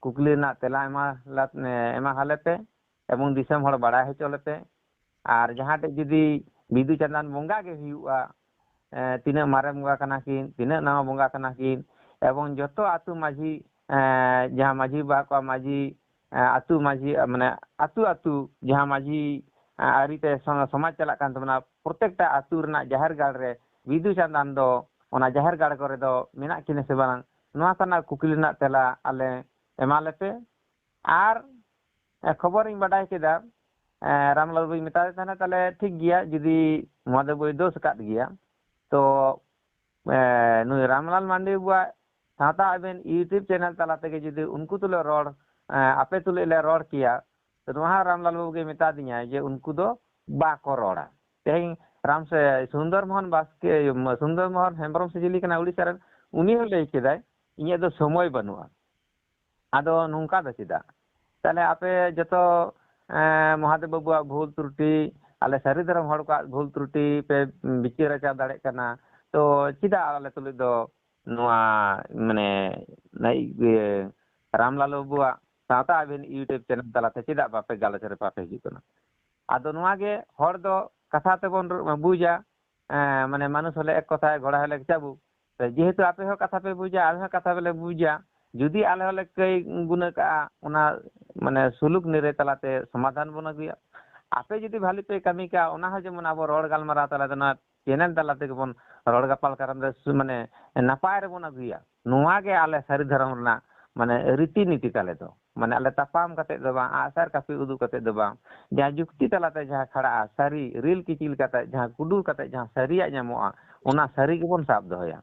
ᱠᱩᱠᱞᱤ ᱨᱮᱱᱟᱜ ᱛᱮᱞᱟ ᱮᱢᱟ ᱞᱟ-, ᱮᱢᱟ ᱦᱟᱞᱮ ᱯᱮ ᱮᱵᱚᱝ ᱫᱤᱥᱚᱢ ᱦᱚᱲ ᱵᱟᱲᱟᱭ ᱦᱚᱪᱚ ᱞᱮᱯᱮ᱾ ᱟᱨ ᱡᱟᱦᱟᱸ ᱴᱷᱮᱡ ᱡᱩᱫᱤ ᱵᱤᱫᱩ ᱪᱟᱸᱫᱟᱱ ᱵᱚᱸᱜᱟ ᱜᱮ ᱦᱩᱭᱩᱜᱼᱟ, ᱮ, ᱛᱤᱱᱟᱹᱜ ᱢᱟᱨᱮ ᱵᱚᱸᱜᱟ ᱠᱟᱱᱟ ᱠᱤᱱ, ᱛᱤᱱᱟᱹᱜ ᱱᱟᱣᱟ ᱵᱚᱸᱜᱟ ᱠᱟᱱᱟ ᱠᱤᱱ, ᱮᱵᱚᱝ ᱡᱚᱛᱚ ᱟᱹᱛᱩ ᱢᱟᱹᱡᱷᱤ, ᱮ, ᱡᱟᱦᱟᱸ ᱢᱟᱹᱡᱷᱤ ᱵᱟᱵᱟ ᱠᱚᱣᱟᱜ ᱢᱟᱹᱡᱷᱤ, ᱮ, ᱟᱹᱛᱩ ᱢᱟᱹᱡᱷᱤ, ᱮ, ᱢᱟᱱᱮ ᱟᱹᱛᱩ ᱟᱹᱛᱩ ᱡᱟᱦᱟᱸ ᱢᱟᱹᱡᱷᱤ, ᱮ, ᱟᱹᱨᱤᱛᱮ ᱥᱚ-, ᱥᱚᱢᱟᱡᱽ ᱪᱟᱞᱟᱜ ᱠᱟᱱ ᱛᱟᱵᱚᱱᱟ, ᱯᱨᱚᱛᱮᱠᱴᱟ ᱟᱹᱛᱩ ᱨᱮᱱᱟᱜ ᱡᱟᱦᱮᱨ ᱜᱟᱲ ᱨᱮ ᱵᱤᱫᱩ ᱪᱟᱸᱫᱟᱱ ᱫᱚ ᱚᱱᱟ ᱡᱟᱦᱮᱨ ᱜᱟᱲ ᱠᱚᱨᱮ ᱫᱚ ᱢᱮᱱᱟᱜ ᱠᱤᱱᱟ ᱥᱮ ᱵᱟᱝ, ᱱᱚᱣᱟ ᱠᱚᱨᱮᱱᱟᱜ ᱠᱩᱠᱞᱤ ᱨᱮᱱᱟᱜ ᱛᱮᱞᱟ ᱟᱞᱮ ᱮᱢᱟ ᱞᱮᱯᱮ᱾ ᱟᱨ, ᱮ, ᱠᱷᱚᱵᱚᱨᱤᱧ ᱵᱟᱰᱟᱭ ᱠᱮᱫᱟ, ᱮ, ᱨᱟᱢᱞᱟᱞ ᱵᱟᱹᱵᱩᱧ ᱢᱮᱛᱟᱫᱮ ᱛᱟᱦᱮᱱᱟ, ᱛᱟᱦᱞᱮ ᱴᱷᱤᱠ ᱜᱮᱭᱟ, ᱡᱩᱫᱤ ᱢᱚᱦᱟᱫᱮᱵ ᱵᱟᱹᱵᱩᱭ ᱫᱳᱥ ᱟᱠᱟᱫ ᱜᱮᱭᱟ, ᱛᱚ, ᱮ, ᱱᱩᱭ ᱨᱟᱢᱞᱟᱞ ᱢᱟᱱᱰᱤ ᱵᱟᱵᱩᱣᱟᱜ ᱥᱟᱶᱛᱟ ᱟᱵᱮᱱ YouTube ᱪᱮᱱᱮᱞ ᱛᱟᱞᱟ ᱛᱮᱜᱮ ᱡᱩᱫᱤ ᱩᱱᱠᱩ ᱛᱩᱞᱩᱡ ᱨᱚᱲ, ᱮ, ᱟᱯᱮ ᱛᱩᱞᱩᱡ ᱞᱮ ᱨᱚᱲ ᱠᱮᱭᱟ, ᱛᱚ ᱱᱚᱣᱟ ᱦᱚᱸ ᱨᱟᱢᱞᱟᱞ ᱵᱟᱹᱵᱩ ᱜᱮ ᱢᱮᱛᱟ ᱫᱤᱧᱟᱭ ᱡᱮ ᱩᱱᱠᱩ ᱫᱚ ᱵᱟᱠᱚ ᱨᱚᱲᱟ᱾ ᱛᱮᱦᱮᱧ ᱨᱟᱢ ᱥᱮ ᱥᱩᱱᱫᱚᱨ ᱢᱳᱦᱚᱱ ᱵᱟᱥᱠᱮ, ᱥᱩᱱᱫᱚᱨ ᱢᱳᱦᱚᱱ ᱦᱮᱢᱵᱨᱚᱢ ᱥᱮ ᱪᱤᱞᱤ ᱠᱟᱱᱟ ᱩᱲᱤᱥᱥᱟ ᱨᱮᱱ, ᱩᱱᱤ ᱦᱚᱸ ᱞᱟᱹᱭ ᱠᱮᱫᱟᱭ, "ᱤᱧᱟᱹᱜ ᱫᱚ ᱥᱚᱢᱚᱭ ᱵᱟᱹᱱᱩᱜᱼᱟ᱾" ᱟᱫᱚ ᱱᱚᱝᱠᱟ ᱫᱚ ᱪᱮᱫᱟᱜ? ᱛᱟᱦᱞᱮ ᱟᱯᱮ ᱡᱚᱛᱚ, ᱮᱸ, ᱢᱚᱦᱟᱫᱮᱵ ᱵᱟᱵᱩᱣᱟᱜ ᱵᱷᱩᱞ ᱛᱨᱩᱴᱤ, ᱟᱞᱮ ᱥᱟᱹᱨᱤ ᱫᱷᱚᱨᱚᱢ ᱦᱚᱲ ᱠᱚᱣᱟᱜ ᱵᱷᱩᱞ ᱛᱨᱩᱴᱤ ᱯᱮ ᱵᱤᱪᱟᱹᱨ ᱟᱪᱟᱨ ᱫᱟᱲᱮᱭᱟᱜ ᱠᱟᱱᱟ᱾ ᱛᱚ ᱪᱮᱫᱟᱜ ᱟᱞᱮ ᱛᱩᱞᱩᱡ ᱫᱚ ᱱᱚᱣᱟ ᱢᱟᱱᱮ ᱱᱟᱭ-, ᱤᱭᱟᱹ, ᱨᱟᱢᱞᱟᱞ ᱵᱟᱵᱩᱣᱟᱜ ᱥᱟᱶᱛᱟ ᱟᱹᱵᱤᱱ YouTube ᱪᱮᱱᱮᱞ ᱛᱟᱞᱟᱛᱮ ᱪᱮᱫᱟᱜ ᱵᱟᱯᱮ ᱜᱟᱞᱚᱪ ᱨᱮ ᱵᱟᱯᱮ ᱦᱤᱡᱩᱜ ᱠᱟᱱᱟ? ᱟᱫᱚ ᱱᱚᱣᱟ ᱜᱮ ᱦᱚᱲ ᱫᱚ ᱠᱟᱛᱷᱟ ᱛᱮᱵᱚᱱ ᱨᱚ-, ᱵᱩᱡᱟ, ᱮᱸ, ᱢᱟᱱᱮ ᱢᱟᱱᱩᱥ ᱦᱚᱞᱮ ᱮᱠ ᱠᱚᱛᱷᱟᱭ ᱜᱷᱚᱲᱟ ᱦᱚᱞᱮ ᱮᱠ ᱪᱟᱵᱩᱠ᱾ ᱛᱚ ᱡᱮᱦᱮᱛᱩ ᱟᱯᱮ ᱦᱚᱸ ᱠᱟᱛᱷᱟ ᱯᱮ ᱵᱩᱡᱟ, ᱟᱞᱮ ᱦᱚᱸ ᱠᱟᱛᱷᱟ ᱵᱚᱞᱮ ᱵᱩᱡᱟ, ᱡᱩᱫᱤ ᱟᱞᱮ ᱦᱚᱸᱞᱮ ᱠᱟᱹᱭ ᱜᱩᱱᱟᱹ ᱠᱟᱜᱼᱟ, ᱚᱱᱟ ᱢᱟᱱᱮ ᱥᱩᱞᱩᱠ ᱱᱤᱨᱟᱹᱭ ᱛᱟᱞᱟᱛᱮ ᱥᱚᱢᱟᱫᱷᱟᱱ ᱵᱚᱱ ᱟᱹᱜᱩᱭᱟ᱾ ᱟᱯᱮ ᱡᱩᱫᱤ ᱵᱷᱟᱞᱤ ᱯᱮ ᱠᱟᱹᱢᱤ ᱠᱟᱜᱼᱟ, ᱚᱱᱟ ᱦᱚᱸ ᱡᱮᱢᱚᱱ ᱟᱵᱚ ᱨᱚᱲ ᱜᱟᱞᱢᱟᱨᱟᱣ ᱛᱟᱞᱟᱛᱮ, ᱱᱚᱣᱟ ᱪᱮᱱᱮᱞ ᱛᱟᱞᱟ ᱛᱮᱜᱮ ᱵᱚᱱ ᱨᱚᱲ ᱜᱟᱯᱟᱞ ᱠᱟᱨᱚᱱ ᱨᱮ ᱥᱩ-, ᱢᱟᱱᱮ ᱱᱟᱯᱟᱭ ᱨᱮᱵᱚᱱ ᱟᱹᱜᱩᱭᱟ᱾ ᱱᱚᱣᱟ ᱜᱮ ᱟᱞᱮ ᱥᱟᱹᱨᱤ ᱫᱷᱚᱨᱚᱢ ᱨᱮᱱᱟᱜ ᱢᱟᱱᱮ ᱨᱤᱛᱤ ᱱᱤᱛᱤ ᱛᱟᱞᱮ ᱫᱚ᱾ ᱢᱟᱱᱮ ᱟᱞᱮ ᱛᱟᱯᱟᱢ ᱠᱟᱛᱮ ᱫᱚ ᱵᱟᱝ, ᱟᱜᱼᱥᱟᱨ ᱠᱟᱹᱯᱤ ᱩᱫᱩᱜ ᱠᱟᱛᱮ ᱫᱚ ᱵᱟᱝ, ᱡᱟᱦᱟᱸ ᱡᱩᱠᱛᱤ ᱛᱟᱞᱟᱛᱮ ᱡᱟᱦᱟᱸ ᱠᱷᱟᱲᱟᱜᱼᱟ, ᱥᱟᱹᱨᱤ ᱨᱤᱞ ᱠᱤᱪᱤᱞ ᱠᱟᱛᱮ ᱡᱟᱦᱟᱸ ᱠᱩᱰᱩᱨ ᱠᱟᱛᱮ ᱡᱟᱦᱟᱸ ᱥᱟᱹᱨᱤᱭᱟᱜ ᱧᱟᱢᱚᱜᱼᱟ, ᱚᱱᱟ ᱥᱟᱹᱨᱤ ᱜᱮᱵᱚᱱ ᱥᱟᱵ ᱫᱚᱦᱚᱭᱟ᱾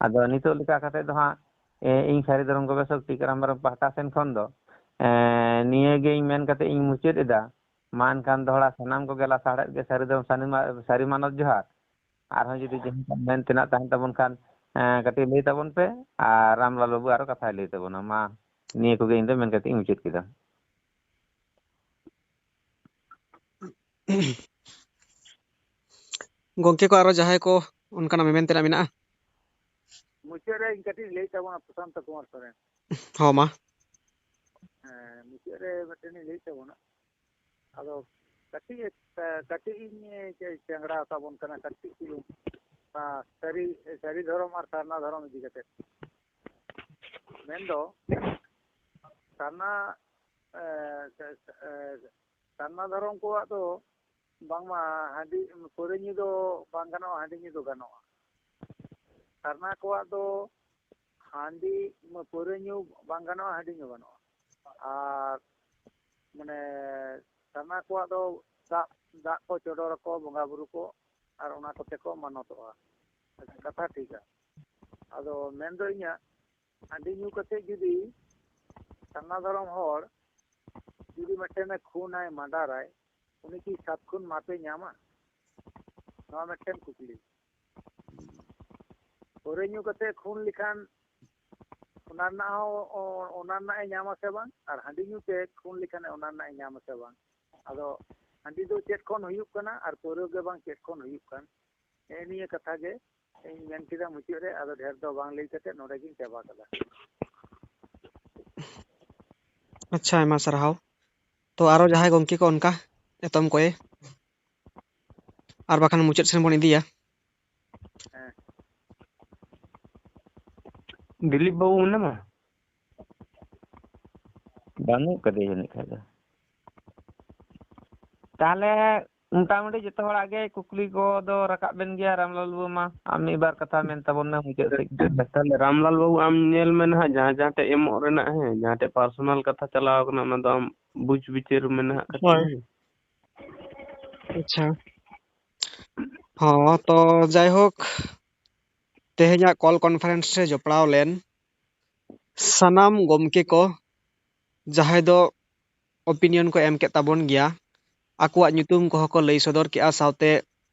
ᱟᱫᱚ ᱱᱤᱛᱚᱜ ᱞᱮᱠᱟ ᱠᱟᱛᱮ ᱫᱚ ᱦᱟᱸᱜ, ᱮ, ᱤᱧ ᱥᱟᱹᱨᱤ ᱫᱷᱚᱨᱚᱢ ᱜᱚᱵᱮᱥᱚᱠ ᱴᱤᱠᱟᱹᱨᱟᱢ ᱦᱮᱢᱵᱨᱚᱢ ᱯᱟᱦᱴᱟ ᱥᱮᱱ ᱠᱷᱚᱱ ᱫᱚ, ᱮ, ᱱᱤᱭᱟᱹ ᱜᱮ ᱤᱧ ᱢᱮᱱ ᱠᱟᱛᱮ ᱤᱧ ᱢᱩᱪᱟᱹᱫ ᱮᱫᱟ᱾ ᱢᱟ ᱮᱱᱠᱷᱟᱱ ᱫᱚᱦᱲᱟ ᱥᱟᱱᱟᱢ ᱠᱚᱜᱮ ᱞᱟᱥᱟᱲᱦᱮᱫ ᱜᱮ ᱥᱟᱹᱨᱤ ᱫᱷᱚᱨᱚᱢ ᱥᱟᱹᱨᱤ ᱢᱟ-, ᱥᱟᱹᱨᱤ ᱢᱟᱱᱚᱛ ᱡᱚᱦᱟᱨ᱾ ᱟᱨᱦᱚᱸ ᱡᱩᱫᱤ ᱡᱟᱦᱟᱸ ᱢᱮᱱ ᱛᱮᱱᱟᱜ ᱛᱟᱦᱮᱱ ᱛᱟᱵᱚᱱ ᱠᱷᱟᱱ, ᱮᱸ, ᱠᱟᱹᱴᱤᱡ ᱞᱟᱹᱭ ᱛᱟᱵᱚᱱ ᱯᱮ, ᱟᱨ ᱨᱟᱢᱞᱟᱞ ᱵᱟᱹᱵᱩ ᱟᱨᱚ ᱠᱟᱛᱷᱟᱭ ᱞᱟᱹᱭ ᱛᱟᱵᱚᱱᱟ᱾ ᱢᱟ, ᱱᱤᱭᱟᱹ ᱠᱚᱜᱮ ᱤᱧ ᱫᱚ ᱢᱮᱱ ᱠᱟᱛᱮ ᱤᱧ ᱢᱩᱪᱟᱹᱫ ᱠᱮᱫᱟ᱾ ᱜᱚᱝᱠᱮ ᱠᱚ ᱟᱨᱚ ᱡᱟᱦᱟᱸᱭ ᱠᱚ ᱚᱱᱠᱟᱱᱟᱜ ᱢᱮᱢᱮᱱ ᱛᱮᱱᱟᱜ ᱢᱮᱱᱟᱜᱼᱟ? ᱢᱩᱪᱟᱹᱫ ᱨᱮ ᱤᱧ ᱠᱟᱹᱴᱤᱡ ᱞᱟᱹᱭ ᱛᱟᱵᱚᱱᱟ ᱯᱨᱚᱥᱟᱱᱛᱚ ᱠᱩᱢᱟᱨ ᱥᱚᱨᱮᱱ᱾ ᱦᱚᱸ, ᱢᱟ᱾ ᱦᱮᱸ, ᱢᱩᱪᱟᱹᱫ ᱨᱮ ᱢᱤᱫᱴᱮᱱ ᱤᱧ ᱞᱟᱹᱭ ᱛᱟᱵᱚᱱᱟ᱾ ᱟᱫᱚ ᱠᱟᱹᱴᱤᱡ ᱮ-, ᱠᱟᱹᱴᱤᱡ ᱤᱧ ᱪᱮ-, ᱪᱮᱝᱲᱟ ᱛᱟᱵᱚᱱ ᱠᱟᱱᱟ, ᱠᱟᱹᱴᱤᱡ ᱪᱩᱞᱩᱝ᱾ ᱟᱨ ᱥᱟᱹᱨᱤ, ᱥᱟᱹᱨᱤ ᱫᱷᱚᱨᱚᱢ ᱟᱨ ᱥᱟᱨᱱᱟ ᱫᱷᱚᱨᱚᱢ ᱤᱫᱤ ᱠᱟᱛᱮ᱾ ᱢᱮᱱᱫᱚ, ᱥᱟᱨᱱᱟ, ᱮ, ᱥᱮ-, ᱥᱮ-, ᱮ, ᱥᱟᱨᱱᱟ ᱫᱷᱚᱨᱚᱢ ᱠᱚᱣᱟᱜ ᱫᱚ ᱵᱟᱝᱢᱟ ᱦᱟᱺᱰᱤ, ᱯᱟᱹᱣᱨᱟᱹ ᱧᱩ ᱫᱚ ᱵᱟᱝ ᱜᱟᱱᱚᱜᱼᱟ, ᱦᱟᱺᱰᱤ ᱧᱩ ᱫᱚ ᱜᱟᱱᱚᱜᱼᱟ᱾ ᱥᱟᱨᱱᱟ ᱠᱚᱣᱟᱜ ᱫᱚ ᱦᱟᱺᱰᱤ, ᱯᱟᱹᱣᱨᱟᱹ ᱧᱩ ᱵᱟᱝ ᱜᱟᱱᱚᱜᱼᱟ, ᱦᱟᱺᱰᱤ ᱧᱩ ᱜᱟᱱᱚᱜᱼᱟ᱾ ᱟᱨ ᱢᱟᱱᱮ ᱥᱟᱨᱱᱟ ᱠᱚᱣᱟᱜ ᱫᱚ ᱫᱟᱜ, ᱫᱟᱜ ᱠᱚ ᱪᱚᱰᱚᱨᱟᱠᱚ ᱵᱚᱸᱜᱟ ᱵᱩᱨᱩ ᱠᱚ, ᱟᱨ ᱚᱱᱟ ᱠᱚᱛᱮ ᱠᱚ ᱢᱟᱱᱚᱛᱚᱜᱼᱟ᱾ ᱠᱟᱛᱷᱟ ᱴᱷᱤᱠᱟ᱾ ᱟᱫᱚ ᱢᱮᱱᱫᱚ ᱤᱧᱟᱹᱜ, ᱦᱟᱺᱰᱤ ᱧᱩ ᱠᱟᱛᱮ ᱡᱩᱫᱤ ᱥᱟᱨᱱᱟ ᱫᱷᱚᱨᱚᱢ ᱦᱚᱲ ᱡᱩᱫᱤ ᱢᱤᱫᱴᱮᱱᱮ ᱠᱷᱩᱱᱟᱭ, ᱢᱟᱰᱟᱨᱟᱭ, ᱩᱱᱤ ᱠᱤ ᱥᱟᱛ ᱠᱷᱩᱱ ᱢᱟᱯᱮ ᱧᱟᱢᱟ? ᱱᱚᱣᱟ ᱢᱤᱫᱴᱮᱱ ᱠᱩᱠᱞᱤ᱾ ᱯᱟᱹᱣᱨᱟᱹ ᱧᱩ ᱠᱟᱛᱮ ᱠᱷᱩᱱ ᱞᱮᱠᱷᱟᱱ ᱚᱱᱟ ᱨᱮᱱᱟᱜ ᱦᱚᱸ, ᱚ-, ᱚᱱᱟ ᱨᱮᱱᱟᱜ ᱮ ᱧᱟᱢᱟ ᱥᱮ ᱵᱟᱝ? ᱟᱨ ᱦᱟᱺᱰᱤ ᱧᱩ ᱛᱮ ᱠᱷᱩᱱ ᱞᱮᱠᱷᱟᱱ ᱚᱱᱟ ᱨᱮᱱᱟᱜ ᱮ ᱧᱟᱢᱟ ᱥᱮ ᱵᱟᱝ? ᱟᱫᱚ ᱦᱟᱺᱰᱤ ᱫᱚ ᱪᱮᱫ ᱠᱷᱚᱱ ᱦᱩᱭᱩᱜ ᱠᱟᱱᱟ ᱟᱨ ᱯᱟᱹᱣᱨᱟᱹ ᱜᱮ ᱵᱟᱝ ᱪᱮᱫ ᱠᱷᱚᱱ ᱦᱩᱭᱩᱜ ᱠᱟᱱ? ᱱᱮᱜᱼᱮ ᱱᱤᱭᱟᱹ ᱠᱟᱛᱷᱟ ᱜᱮ ᱤᱧ ᱢᱮᱱ ᱠᱮᱫᱟ ᱢᱩᱪᱟᱹᱫ ᱨᱮ, ᱟᱫᱚ ᱰᱷᱮᱨ ᱫᱚ ᱵᱟᱝ ᱞᱟᱹᱭ ᱠᱟᱛᱮ ᱱᱚᱰᱮ ᱜᱤᱧ ᱪᱟᱵᱟ ᱠᱟᱫᱟ᱾ ᱟᱪᱪᱷᱟ, ᱟᱭᱢᱟ ᱥᱟᱨᱦᱟᱣ᱾ ᱛᱚ ᱟᱨᱚ ᱡᱟᱦᱟᱸᱭ ᱜᱚᱢᱠᱮ ᱠᱚ ᱚᱱᱠᱟ ᱮᱛᱚᱢ ᱠᱚᱭᱮ, ᱟᱨ ᱵᱟᱠᱷᱟᱱ ᱢᱩᱪᱟᱹᱫ ᱥᱮᱱ ᱵᱚᱱ ᱤᱫᱤᱭᱟ᱾ ᱦᱮᱸ᱾ ᱫᱤᱞᱤᱯ ᱵᱟᱹᱵᱩ ᱢᱮᱱᱟᱢᱟ? ᱵᱟᱹᱱᱩᱜ ᱠᱟᱫᱮᱭᱟ ᱡᱟᱹᱱᱤᱡ ᱠᱷᱟᱡ ᱫᱚ᱾ ᱛᱟᱦᱞᱮ ᱢᱚᱴᱟᱢᱩᱴᱤ ᱡᱚᱛᱚ ᱦᱚᱲᱟᱜ ᱜᱮ ᱠᱩᱠᱞᱤ ᱠᱚ ᱫᱚ ᱨᱟᱠᱟᱵ ᱮᱱ ᱜᱮᱭᱟ ᱨᱟᱢᱞᱟᱞ ᱵᱟᱹᱵᱩ ᱢᱟ᱾ ᱟᱢ ᱢᱤᱫ ᱵᱟᱨ ᱠᱟᱛᱷᱟ ᱢᱮᱱ ᱛᱟᱵᱚᱱ ᱢᱮ ᱢᱩᱪᱟᱹᱫ ᱥᱮᱫ᱾ ᱛᱟᱦᱞᱮ ᱨᱟᱢᱞᱟᱞ ᱵᱟᱹᱵᱩ, ᱟᱢ ᱧᱮᱞ ᱢᱮ ᱱᱟᱦᱟᱜ, ᱡᱟᱦᱟᱸ ᱡᱟᱦᱟᱸ ᱴᱷᱮᱡ ᱮᱢᱚᱜ ᱨᱮᱱᱟᱜ, ᱦᱮᱸ, ᱡᱟᱦᱟᱸ ᱴᱷᱮᱡ ᱯᱟᱨᱥᱚᱱᱟᱞ ᱠᱟᱛᱷᱟ ᱪᱟᱞᱟᱣ ᱠᱟᱱᱟ, ᱚᱱᱟ ᱫᱚ ᱟᱢ ᱵᱩᱡᱽ ᱵᱤᱪᱟᱹᱨ ᱢᱮ ᱱᱟᱦᱟᱜ ᱠᱟᱹᱴᱤᱡ, ᱦᱳᱭ᱾ ᱦᱮᱸ᱾ ᱟᱪᱪᱷᱟ᱾ ᱦᱚᱸ, ᱛᱚ ᱡᱟᱭᱦᱳᱠ, ᱛᱮᱦᱮᱧᱟᱜ ᱠᱚᱞ ᱠᱚᱱᱯᱷᱟᱨᱮᱱᱥ ᱨᱮ ᱡᱚᱯᱲᱟᱣ ᱞᱮᱱ ᱥᱟᱱᱟᱢ ᱜᱚᱢᱠᱮ ᱠᱚ, ᱡᱟᱦᱟᱸᱭ ᱫᱚ ᱚᱯᱤᱱᱤᱭᱚᱱ ᱠᱚ ᱮᱢ ᱠᱮᱫ ᱛᱟᱵᱚᱱ ᱜᱮᱭᱟ, ᱟᱠᱚᱣᱟᱜ ᱧᱩᱛᱩᱢ ᱠᱚᱦᱚᱸ ᱠᱚ ᱞᱟᱹᱭ ᱥᱚᱫᱚᱨ ᱠᱮᱜᱼᱟ, ᱥᱟᱶᱛᱮ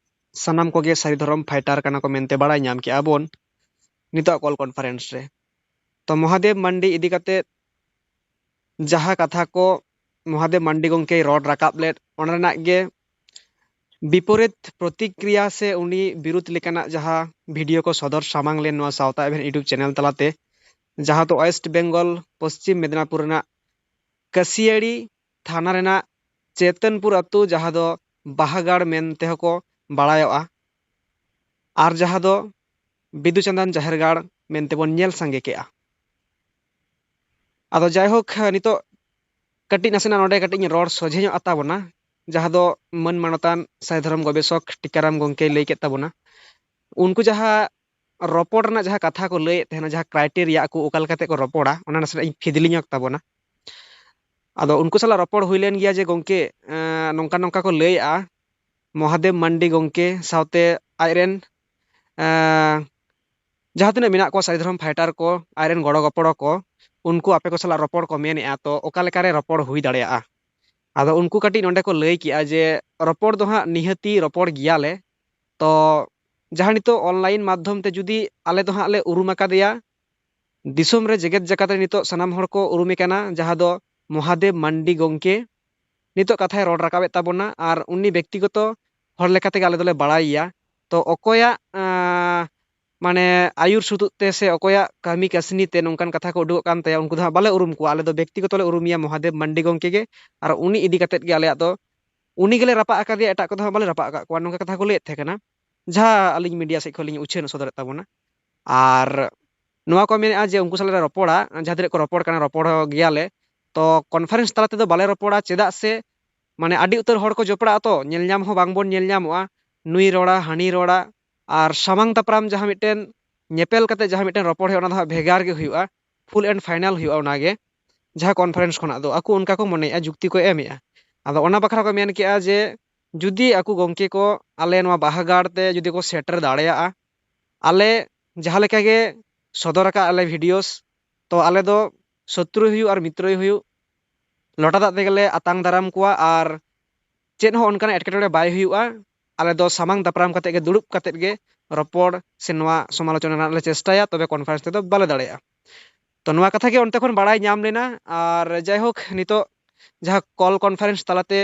ᱥᱟᱱᱟᱢ ᱠᱚᱜᱮ ᱥᱟᱹᱨᱤ ᱫᱷᱚᱨᱚᱢ ᱯᱷᱟᱭᱴᱟᱨ ᱠᱟᱱᱟ ᱠᱚ ᱢᱮᱱᱛᱮ ᱵᱟᱲᱟᱭ ᱧᱟᱢ ᱠᱮᱜᱼᱟ ᱵᱚᱱ ᱱᱤᱛᱚᱜ ᱠᱚᱞ ᱠᱚᱱᱯᱷᱟᱨᱮᱱᱥ ᱨᱮ᱾ ᱛᱚ ᱢᱚᱦᱟᱫᱮᱵ ᱢᱟᱱᱰᱤ ᱤᱫᱤ ᱠᱟᱛᱮ ᱡᱟᱦᱟᱸ ᱠᱟᱛᱷᱟ ᱠᱚ ᱢᱚᱦᱟᱫᱮᱵ ᱢᱟᱱᱰᱤ ᱜᱚᱢᱠᱮᱭ ᱨᱚᱲ ᱨᱟᱠᱟᱵ ᱞᱮᱫ, ᱚᱱᱟ ᱨᱮᱱᱟᱜ ᱜᱮ ᱵᱤᱯᱚᱨᱤᱛ ᱯᱨᱚᱛᱤᱠᱨᱤᱭᱟ ᱥᱮ ᱩᱱᱤ ᱵᱤᱨᱩᱫᱷ ᱞᱮᱠᱟᱱᱟᱜ ᱡᱟᱦᱟᱸ ᱵᱷᱤᱰᱤᱭᱳ ᱠᱚ ᱥᱚᱫᱚᱨ ᱥᱟᱢᱟᱝ ᱞᱮᱱ ᱱᱚᱣᱟ ᱥᱟᱶᱛᱟ ᱮᱵᱷᱮᱱ YouTube ᱪᱮᱱᱮᱞ ᱛᱟᱞᱟᱛᱮ, ᱡᱟᱦᱟᱸ ᱫᱚ ᱳᱭᱮᱥᱴ ᱵᱮᱝᱜᱚᱞ ᱯᱚᱥᱪᱤᱢ ᱢᱮᱫᱽᱱᱟᱯᱩᱨ ᱨᱮᱱᱟᱜ ᱠᱟᱹᱥᱤᱭᱟᱹᱲᱤ ᱛᱷᱟᱱᱟ ᱨᱮᱱᱟᱜ ᱪᱮᱛᱚᱱᱯᱩᱨ ᱟᱹᱛᱩ, ᱡᱟᱦᱟᱸ ᱫᱚ ᱵᱟᱦᱟᱜᱟᱲ ᱢᱮᱱ ᱛᱮᱦᱚᱸ ᱠᱚ ᱵᱟᱲᱟᱭᱚᱜᱼᱟ, ᱟᱨ ᱡᱟᱦᱟᱸ ᱫᱚ ᱵᱤᱫᱩ ᱪᱟᱸᱫᱟᱱ ᱡᱟᱦᱮᱨ ᱜᱟᱲ ᱢᱮᱱᱛᱮ ᱵᱚᱱ ᱧᱮᱞ ᱥᱟᱸᱜᱮ ᱠᱮᱜᱼᱟ᱾ ᱟᱫᱚ ᱡᱟᱭᱦᱳᱠ, ᱱᱤᱛᱚᱜ ᱠᱟᱹᱴᱤᱡ ᱱᱟᱥᱮᱱᱟᱜ ᱱᱚᱰᱮ ᱠᱟᱹᱴᱤᱡ ᱤᱧ ᱨᱚᱲ ᱥᱚᱡᱷᱮ ᱧᱚᱜ ᱟᱛᱟ ᱵᱚᱱᱟ, ᱡᱟᱦᱟᱸ ᱫᱚ ᱢᱟᱹᱱ ᱢᱟᱱᱚᱛᱟᱱ ᱥᱟᱹᱨᱤ ᱫᱷᱚᱨᱚᱢ ᱜᱚᱵᱮᱥᱚᱠ ᱴᱤᱠᱟᱨᱟᱢ ᱜᱚᱢᱠᱮᱭ ᱞᱟᱹᱭ ᱠᱮᱫ ᱛᱟᱵᱚᱱᱟ᱾ ᱩᱱᱠᱩ ᱡᱟᱦᱟᱸ ᱨᱚᱯᱚᱲ ᱨᱮᱱᱟᱜ ᱡᱟᱦᱟᱸ ᱠᱟᱛᱷᱟ ᱠᱚ ᱞᱟᱹᱭᱮᱫ ᱛᱟᱦᱮᱱᱟ, ᱡᱟᱦᱟᱸ ᱠᱨᱟᱭᱴᱮᱨᱤᱭᱟ ᱟᱠᱚ ᱚᱠᱟ ᱞᱮᱠᱟᱛᱮ ᱠᱚ ᱨᱚᱯᱚᱲᱟ, ᱚᱱᱟ ᱱᱟᱥᱮᱱᱟᱜ ᱤᱧ ᱯᱷᱤᱫᱽᱞᱤ ᱧᱚᱜ ᱛᱟᱵᱚᱱᱟ᱾ ᱟᱫᱚ ᱩᱱᱠᱩ ᱥᱟᱞᱟᱜ ᱨᱚᱯᱚᱲ ᱦᱩᱭ ᱞᱮᱱ ᱜᱮᱭᱟ ᱡᱮ, ᱜᱚᱢᱠᱮ, ᱮᱸ, ᱱᱚᱝᱠᱟ ᱱᱚᱝᱠᱟ ᱠᱚ ᱞᱟᱹᱭᱮᱜᱼᱟ, ᱢᱚᱦᱟᱫᱮᱵ ᱢᱟᱱᱰᱤ ᱜᱚᱢᱠᱮ ᱥᱟᱶᱛᱮ ᱟᱡᱨᱮᱱ, ᱮᱸ, ᱡᱟᱦᱟᱸ ᱛᱤᱱᱟᱹᱜ ᱢᱮᱱᱟᱜ ᱠᱚᱣᱟ ᱥᱟᱹᱨᱤ ᱫᱷᱚᱨᱚᱢ ᱯᱷᱟᱭᱴᱟᱨ ᱠᱚ, ᱟᱡᱨᱮᱱ ᱜᱚᱲᱚ ᱜᱚᱯᱚᱲᱚ ᱠᱚ, ᱩᱱᱠᱩ ᱟᱯᱮ ᱠᱚ ᱥᱟᱞᱟᱜ ᱨᱚᱯᱚᱲ ᱠᱚ ᱢᱮᱱᱮᱜᱼᱟ, ᱛᱚ ᱚᱠᱟ ᱞᱮᱠᱟᱨᱮ ᱨᱚᱯᱚᱲ ᱦᱩᱭ ᱫᱟᱲᱮᱭᱟᱜᱼᱟ? ᱟᱫᱚ ᱩᱱᱠᱩ ᱠᱟᱹᱴᱤᱡ ᱱᱚᱰᱮ ᱠᱚ ᱞᱟᱹᱭ ᱠᱮᱜᱼᱟ ᱡᱮ, ᱨᱚᱯᱚᱲ ᱫᱚ ᱦᱟᱸᱜ ᱱᱤᱦᱟᱹᱛᱤ ᱨᱚᱯᱚᱲ ᱜᱮᱭᱟᱞᱮ, ᱛᱚ ᱡᱟᱦᱟᱸ ᱱᱤᱛᱚᱜ online ᱢᱟᱫᱽᱫᱷᱚᱢ ᱛᱮ ᱡᱩᱫᱤ ᱟᱞᱮ ᱫᱚ ᱦᱟᱸᱜ ᱞᱮ ᱩᱨᱩᱢ ᱟᱠᱟᱫᱮᱭᱟ, ᱫᱤᱥᱚᱢ ᱨᱮ, ᱡᱮᱜᱮᱛ ᱡᱟᱠᱟᱛ ᱨᱮ ᱱᱤᱛᱚᱜ ᱥᱟᱱᱟᱢ ᱦᱚᱲ ᱠᱚ ᱩᱨᱩᱢᱮ ᱠᱟᱱᱟ, ᱡᱟᱦᱟᱸ ᱫᱚ ᱢᱚᱦᱟᱫᱮᱵ ᱢᱟᱱᱰᱤ ᱜᱚᱢᱠᱮ ᱱᱤᱛᱚᱜ ᱠᱟᱛᱷᱟᱭ ᱨᱚᱲ ᱨᱟᱠᱟᱵᱮᱫ ᱛᱟᱵᱚᱱᱟ, ᱟᱨ ᱩᱱᱤ ᱵᱮᱠᱛᱤᱜᱚᱛᱚ ᱦᱚᱲ ᱞᱮᱠᱟ ᱛᱮᱜᱮ ᱟᱞᱮ ᱫᱚᱞᱮ ᱵᱟᱲᱟᱭᱮᱭᱟ᱾ ᱛᱚ ᱚᱠᱚᱭᱟᱜ, ᱟᱸ, ᱢᱟᱱᱮ ᱟᱹᱭᱩᱨ ᱥᱩᱛᱩᱜ ᱛᱮ ᱥᱮ ᱚᱠᱚᱭᱟᱜ ᱠᱟᱹᱢᱤ ᱠᱟᱹᱥᱱᱤ ᱛᱮ ᱱᱚᱝᱠᱟᱱ ᱠᱟᱛᱷᱟ ᱠᱚ ᱩᱰᱩᱠᱚᱜ ᱠᱟᱱ ᱛᱟᱭᱟ, ᱩᱱᱠᱩ ᱫᱚ ᱦᱟᱸᱜ ᱵᱟᱞᱮ ᱩᱨᱩᱢ ᱠᱚᱣᱟ᱾ ᱟᱞᱮ ᱫᱚ ᱵᱮᱠᱛᱤᱜᱚᱛᱚ ᱞᱮ ᱩᱨᱩᱢᱮᱭᱟ ᱢᱚᱦᱟᱫᱮᱵ ᱢᱟᱱᱰᱤ ᱜᱚᱢᱠᱮ ᱜᱮ, ᱟᱨ ᱩᱱᱤ ᱤᱫᱤ ᱠᱟᱛᱮᱫ ᱜᱮ ᱟᱞᱮᱭᱟᱜ ᱫᱚ, ᱩᱱᱤ ᱜᱮᱞᱮ ᱨᱟᱯᱟᱜ ᱟᱠᱟᱫᱮᱭᱟ, ᱮᱴᱟᱜ ᱠᱚᱫᱚ ᱦᱟᱸᱜ ᱵᱟᱞᱮ ᱨᱟᱯᱟᱜ ᱟᱠᱟᱫ ᱠᱚᱣᱟ, ᱱᱚᱝᱠᱟ ᱠᱟᱛᱷᱟ ᱠᱚ ᱞᱟᱹᱭᱮᱫ ᱛᱟᱦᱮᱸ ᱠᱟᱱᱟ, ᱡᱟᱦᱟᱸ ᱟᱹᱞᱤᱧ ᱢᱤᱰᱤᱭᱟ ᱥᱮᱫ ᱠᱷᱚᱱ ᱞᱤᱧ ᱩᱪᱷᱟᱹᱱ ᱥᱚᱫᱚᱨᱮᱫ ᱛᱟᱵᱚᱱᱟ᱾ ᱟᱨ ᱱᱚᱣᱟ ᱠᱚ ᱢᱮᱱᱮᱫᱼᱟ ᱡᱮ ᱩᱱᱠᱩ ᱥᱟᱞᱟᱜ ᱞᱮ ᱨᱚᱯᱚᱲᱟ, ᱡᱟᱦᱟᱸ ᱛᱤᱱᱟᱹᱜ ᱠᱚ ᱨᱚᱯᱚᱲ ᱠᱟᱱᱟ, ᱨᱚᱯᱚᱲ ᱜᱮᱭᱟᱞᱮ, ᱛᱚ ᱠᱚᱱᱯᱷᱟᱨᱮᱱᱥ ᱛᱟᱞᱟ ᱛᱮᱫᱚ ᱵᱟᱞᱮ ᱨᱚᱯᱚᱲᱟ, ᱪᱮᱫᱟᱜ ᱥᱮ ᱢᱟᱱᱮ ᱟᱹᱰᱤ ᱩᱛᱟᱹᱨ ᱦᱚᱲ ᱠᱚ ᱡᱚᱯᱲᱟᱜᱼᱟ ᱛᱚ, ᱧᱮᱞ ᱧᱟᱢ ᱦᱚᱸ ᱵᱟᱝᱵᱚᱱ ᱧᱮᱞ ᱧᱟᱢᱚᱜᱼᱟ, ᱱᱩᱭ ᱨᱚᱲᱟ ᱦᱟᱹᱱᱤ ᱨᱚᱲᱟ, ᱟᱨ ᱥᱟᱢᱟᱝ ᱫᱟᱯᱨᱟᱢ ᱡᱟᱦᱟᱸ ᱢᱤᱫᱴᱮᱱ ᱧᱮᱯᱮᱞ ᱠᱟᱛᱮ ᱡᱟᱦᱟᱸ ᱢᱤᱫᱴᱮᱱ ᱨᱚᱯᱚᱲ ᱦᱩᱭᱩᱜᱼᱟ, ᱚᱱᱟ ᱫᱚ ᱦᱟᱸᱜ ᱵᱷᱮᱜᱟᱨ ᱜᱮ ᱦᱩᱭᱩᱜᱼᱟ, ᱯᱷᱩᱞ ᱮᱱᱰ ᱯᱷᱟᱭᱱᱟᱞ ᱦᱩᱭᱩᱜᱼᱟ ᱚᱱᱟᱜᱮ, ᱡᱟᱦᱟᱸ ᱠᱚᱱᱯᱷᱟᱨᱮᱱᱥ ᱠᱷᱚᱱᱟᱜ ᱫᱚ ᱟᱠᱚ ᱚᱱᱠᱟ ᱠᱚ ᱢᱚᱱᱮᱭᱮᱫᱼᱟ, ᱡᱩᱠᱛᱤ ᱠᱚ ᱮᱢᱮᱫᱼᱟ᱾ ᱟᱫᱚ ᱚᱱᱟ ᱵᱟᱠᱷᱨᱟ ᱠᱚ ᱢᱮᱱ ᱠᱮᱜᱼᱟ ᱡᱮ ᱡᱩᱫᱤ ᱟᱠᱚ ᱜᱚᱢᱠᱮ ᱠᱚ ᱟᱞᱮ ᱱᱚᱣᱟ ᱵᱟᱦᱟᱜᱟᱲ ᱛᱮ ᱡᱩᱫᱤ ᱠᱚ ᱥᱮᱴᱮᱨ ᱫᱟᱲᱮᱭᱟᱜᱼᱟ, ᱟᱞᱮ ᱡᱟᱦᱟᱸ ᱞᱮᱠᱟ ᱜᱮ ᱥᱚᱫᱚᱨ ᱟᱠᱟᱫ ᱟᱞᱮ ᱵᱷᱤᱰᱤᱭᱳᱥ, ᱛᱚ ᱟᱞᱮ ᱫᱚ ᱥᱚᱛᱨᱩᱭ ᱦᱩᱭᱩᱜ ᱟᱨ ᱢᱤᱛᱨᱚᱭ ᱦᱩᱭᱩᱜ, ᱞᱚᱴᱟ ᱫᱟᱜ ᱛᱮᱜᱮᱞᱮ ᱟᱛᱟᱝ ᱫᱟᱨᱟᱢ ᱠᱚᱣᱟ ᱟᱨ ᱪᱮᱫ ᱦᱚᱸ ᱚᱱᱠᱟᱱᱟᱜ ᱮᱴᱠᱮᱴᱚᱬᱮ ᱵᱟᱭ ᱦᱩᱭᱩᱜᱼᱟ᱾ ᱟᱞᱮ ᱫᱚ ᱥᱟᱢᱟᱝ ᱫᱟᱯᱨᱟᱢ ᱠᱟᱛᱮ ᱜᱮ, ᱫᱩᱲᱩᱵ ᱠᱟᱛᱮ ᱜᱮ ᱨᱚᱯᱚᱲ ᱥᱮ ᱱᱚᱣᱟ ᱥᱚᱢᱟᱞᱳᱪᱚᱱᱟ ᱨᱮᱱᱟᱜ ᱞᱮ ᱪᱮᱥᱴᱟᱭᱟ, ᱛᱚᱵᱮ ᱠᱚᱱᱯᱷᱟᱨᱮᱱᱥ ᱛᱮᱫᱚ ᱵᱟᱞᱮ ᱫᱟᱲᱮᱭᱟᱜᱼᱟ᱾ ᱛᱚ ᱱᱚᱣᱟ ᱠᱟᱛᱷᱟ ᱜᱮ ᱚᱱᱛᱮ ᱠᱷᱚᱱ ᱵᱟᱲᱟᱭ ᱧᱟᱢ ᱞᱮᱱᱟ᱾ ᱟᱨ ᱡᱟᱭᱦᱳᱠ, ᱱᱤᱛᱚᱜ ᱡᱟᱦᱟᱸ ᱠᱚᱞ ᱠᱚᱱᱯᱷᱟᱨᱮᱱᱥ ᱛᱟᱞᱟᱛᱮ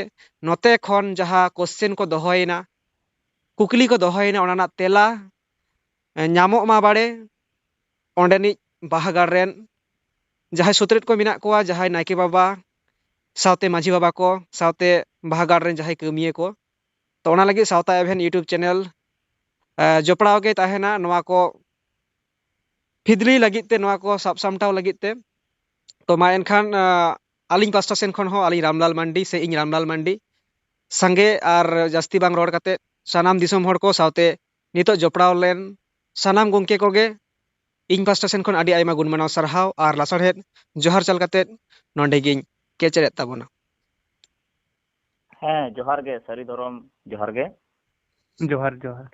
ᱱᱚᱛᱮ ᱠᱷᱚᱱ ᱡᱟᱦᱟᱸ ᱠᱚᱥᱪᱮᱱ ᱠᱚ ᱫᱚᱦᱚᱭᱮᱱᱟ, ᱠᱩᱠᱞᱤ ᱠᱚ ᱫᱚᱦᱚᱭᱮᱱᱟ, ᱚᱱᱟ ᱨᱮᱱᱟᱜ ᱛᱮᱞᱟ ᱧᱟᱢᱚᱜ ᱢᱟ ᱵᱟᱲᱮ ᱚᱸᱰᱮᱱᱤᱡ ᱵᱟᱦᱟᱜᱟᱲ ᱨᱮᱱ ᱡᱟᱦᱟᱸᱭ ᱥᱩᱛᱨᱮᱫ ᱠᱚ ᱢᱮᱱᱟᱜ ᱠᱚᱣᱟ, ᱡᱟᱦᱟᱸᱭ ᱱᱟᱭᱠᱮ ᱵᱟᱵᱟ ᱥᱟᱶᱛᱮ ᱢᱟᱹᱡᱷᱤ ᱵᱟᱵᱟ ᱠᱚ ᱥᱟᱶᱛᱮ ᱵᱟᱦᱟᱜᱟᱲ ᱨᱮᱱ ᱡᱟᱦᱟᱸᱭ ᱠᱟᱹᱢᱤᱭᱟᱹ ᱠᱚ᱾ ᱛᱚ ᱚᱱᱟ ᱞᱟᱹᱜᱤᱫ ᱥᱟᱶᱛᱟ ᱮᱵᱷᱮᱱ YouTube ᱪᱮᱱᱮᱞ, ᱮ, ᱡᱚᱯᱲᱟᱣ ᱜᱮ ᱛᱟᱦᱮᱱᱟ ᱱᱚᱣᱟ ᱠᱚ ᱯᱷᱤᱫᱽᱞᱤ ᱞᱟᱹᱜᱤᱫ ᱛᱮ, ᱱᱚᱣᱟ ᱠᱚ ᱥᱟᱵ ᱥᱟᱢᱴᱟᱣ ᱞᱟᱹᱜᱤᱫ ᱛᱮ᱾ ᱛᱚ ᱢᱟ ᱮᱱᱠᱷᱟᱱ, ᱟ, ᱟᱹᱞᱤᱧ ᱯᱟᱥᱴᱟ ᱥᱮᱱ ᱠᱷᱚᱱ ᱦᱚᱸ, ᱟᱹᱞᱤᱧ ᱨᱟᱢᱞᱟᱞ ᱢᱟᱱᱰᱤ ᱥᱮ ᱤᱧ ᱨᱟᱢᱞᱟᱞ ᱢᱟᱱᱰᱤ ᱥᱟᱸᱜᱮ ᱟᱨ ᱡᱟᱹᱥᱛᱤ ᱵᱟᱝ ᱨᱚᱲ ᱠᱟᱛᱮ, ᱥᱟᱱᱟᱢ ᱫᱤᱥᱚᱢ ᱦᱚᱲ ᱠᱚ ᱥᱟᱶᱛᱮ ᱱᱤᱛᱚᱜ ᱡᱚᱯᱲᱟᱣ ᱞᱮᱱ ᱥᱟᱱᱟᱢ ᱜᱚᱢᱠᱮ ᱠᱚᱜᱮ ᱤᱧ ᱯᱟᱥᱴᱟ ᱥᱮᱱ ᱠᱷᱚᱱ ᱟᱹᱰᱤ ᱟᱭᱢᱟ ᱜᱩᱱ ᱢᱟᱱᱟᱣ ᱥᱟᱨᱦᱟᱣ ᱟᱨ ᱞᱟᱥᱟᱲᱦᱮᱫ ᱡᱚᱦᱟᱨ ᱪᱟᱞ ᱠᱟᱛᱮ ᱱᱚᱰᱮ ᱜᱤᱧ ᱠᱮᱪᱮᱫ ᱮᱫ ᱛᱟᱵᱚᱱᱟ᱾ ᱦᱮᱸ, ᱡᱚᱦᱟᱨ ᱜᱮ ᱥᱟᱹᱨᱤ ᱫᱷᱚᱨᱚᱢ, ᱡᱚᱦᱟᱨ ᱜᱮ᱾ ᱡᱚᱦᱟᱨ ᱡᱚᱦᱟᱨ᱾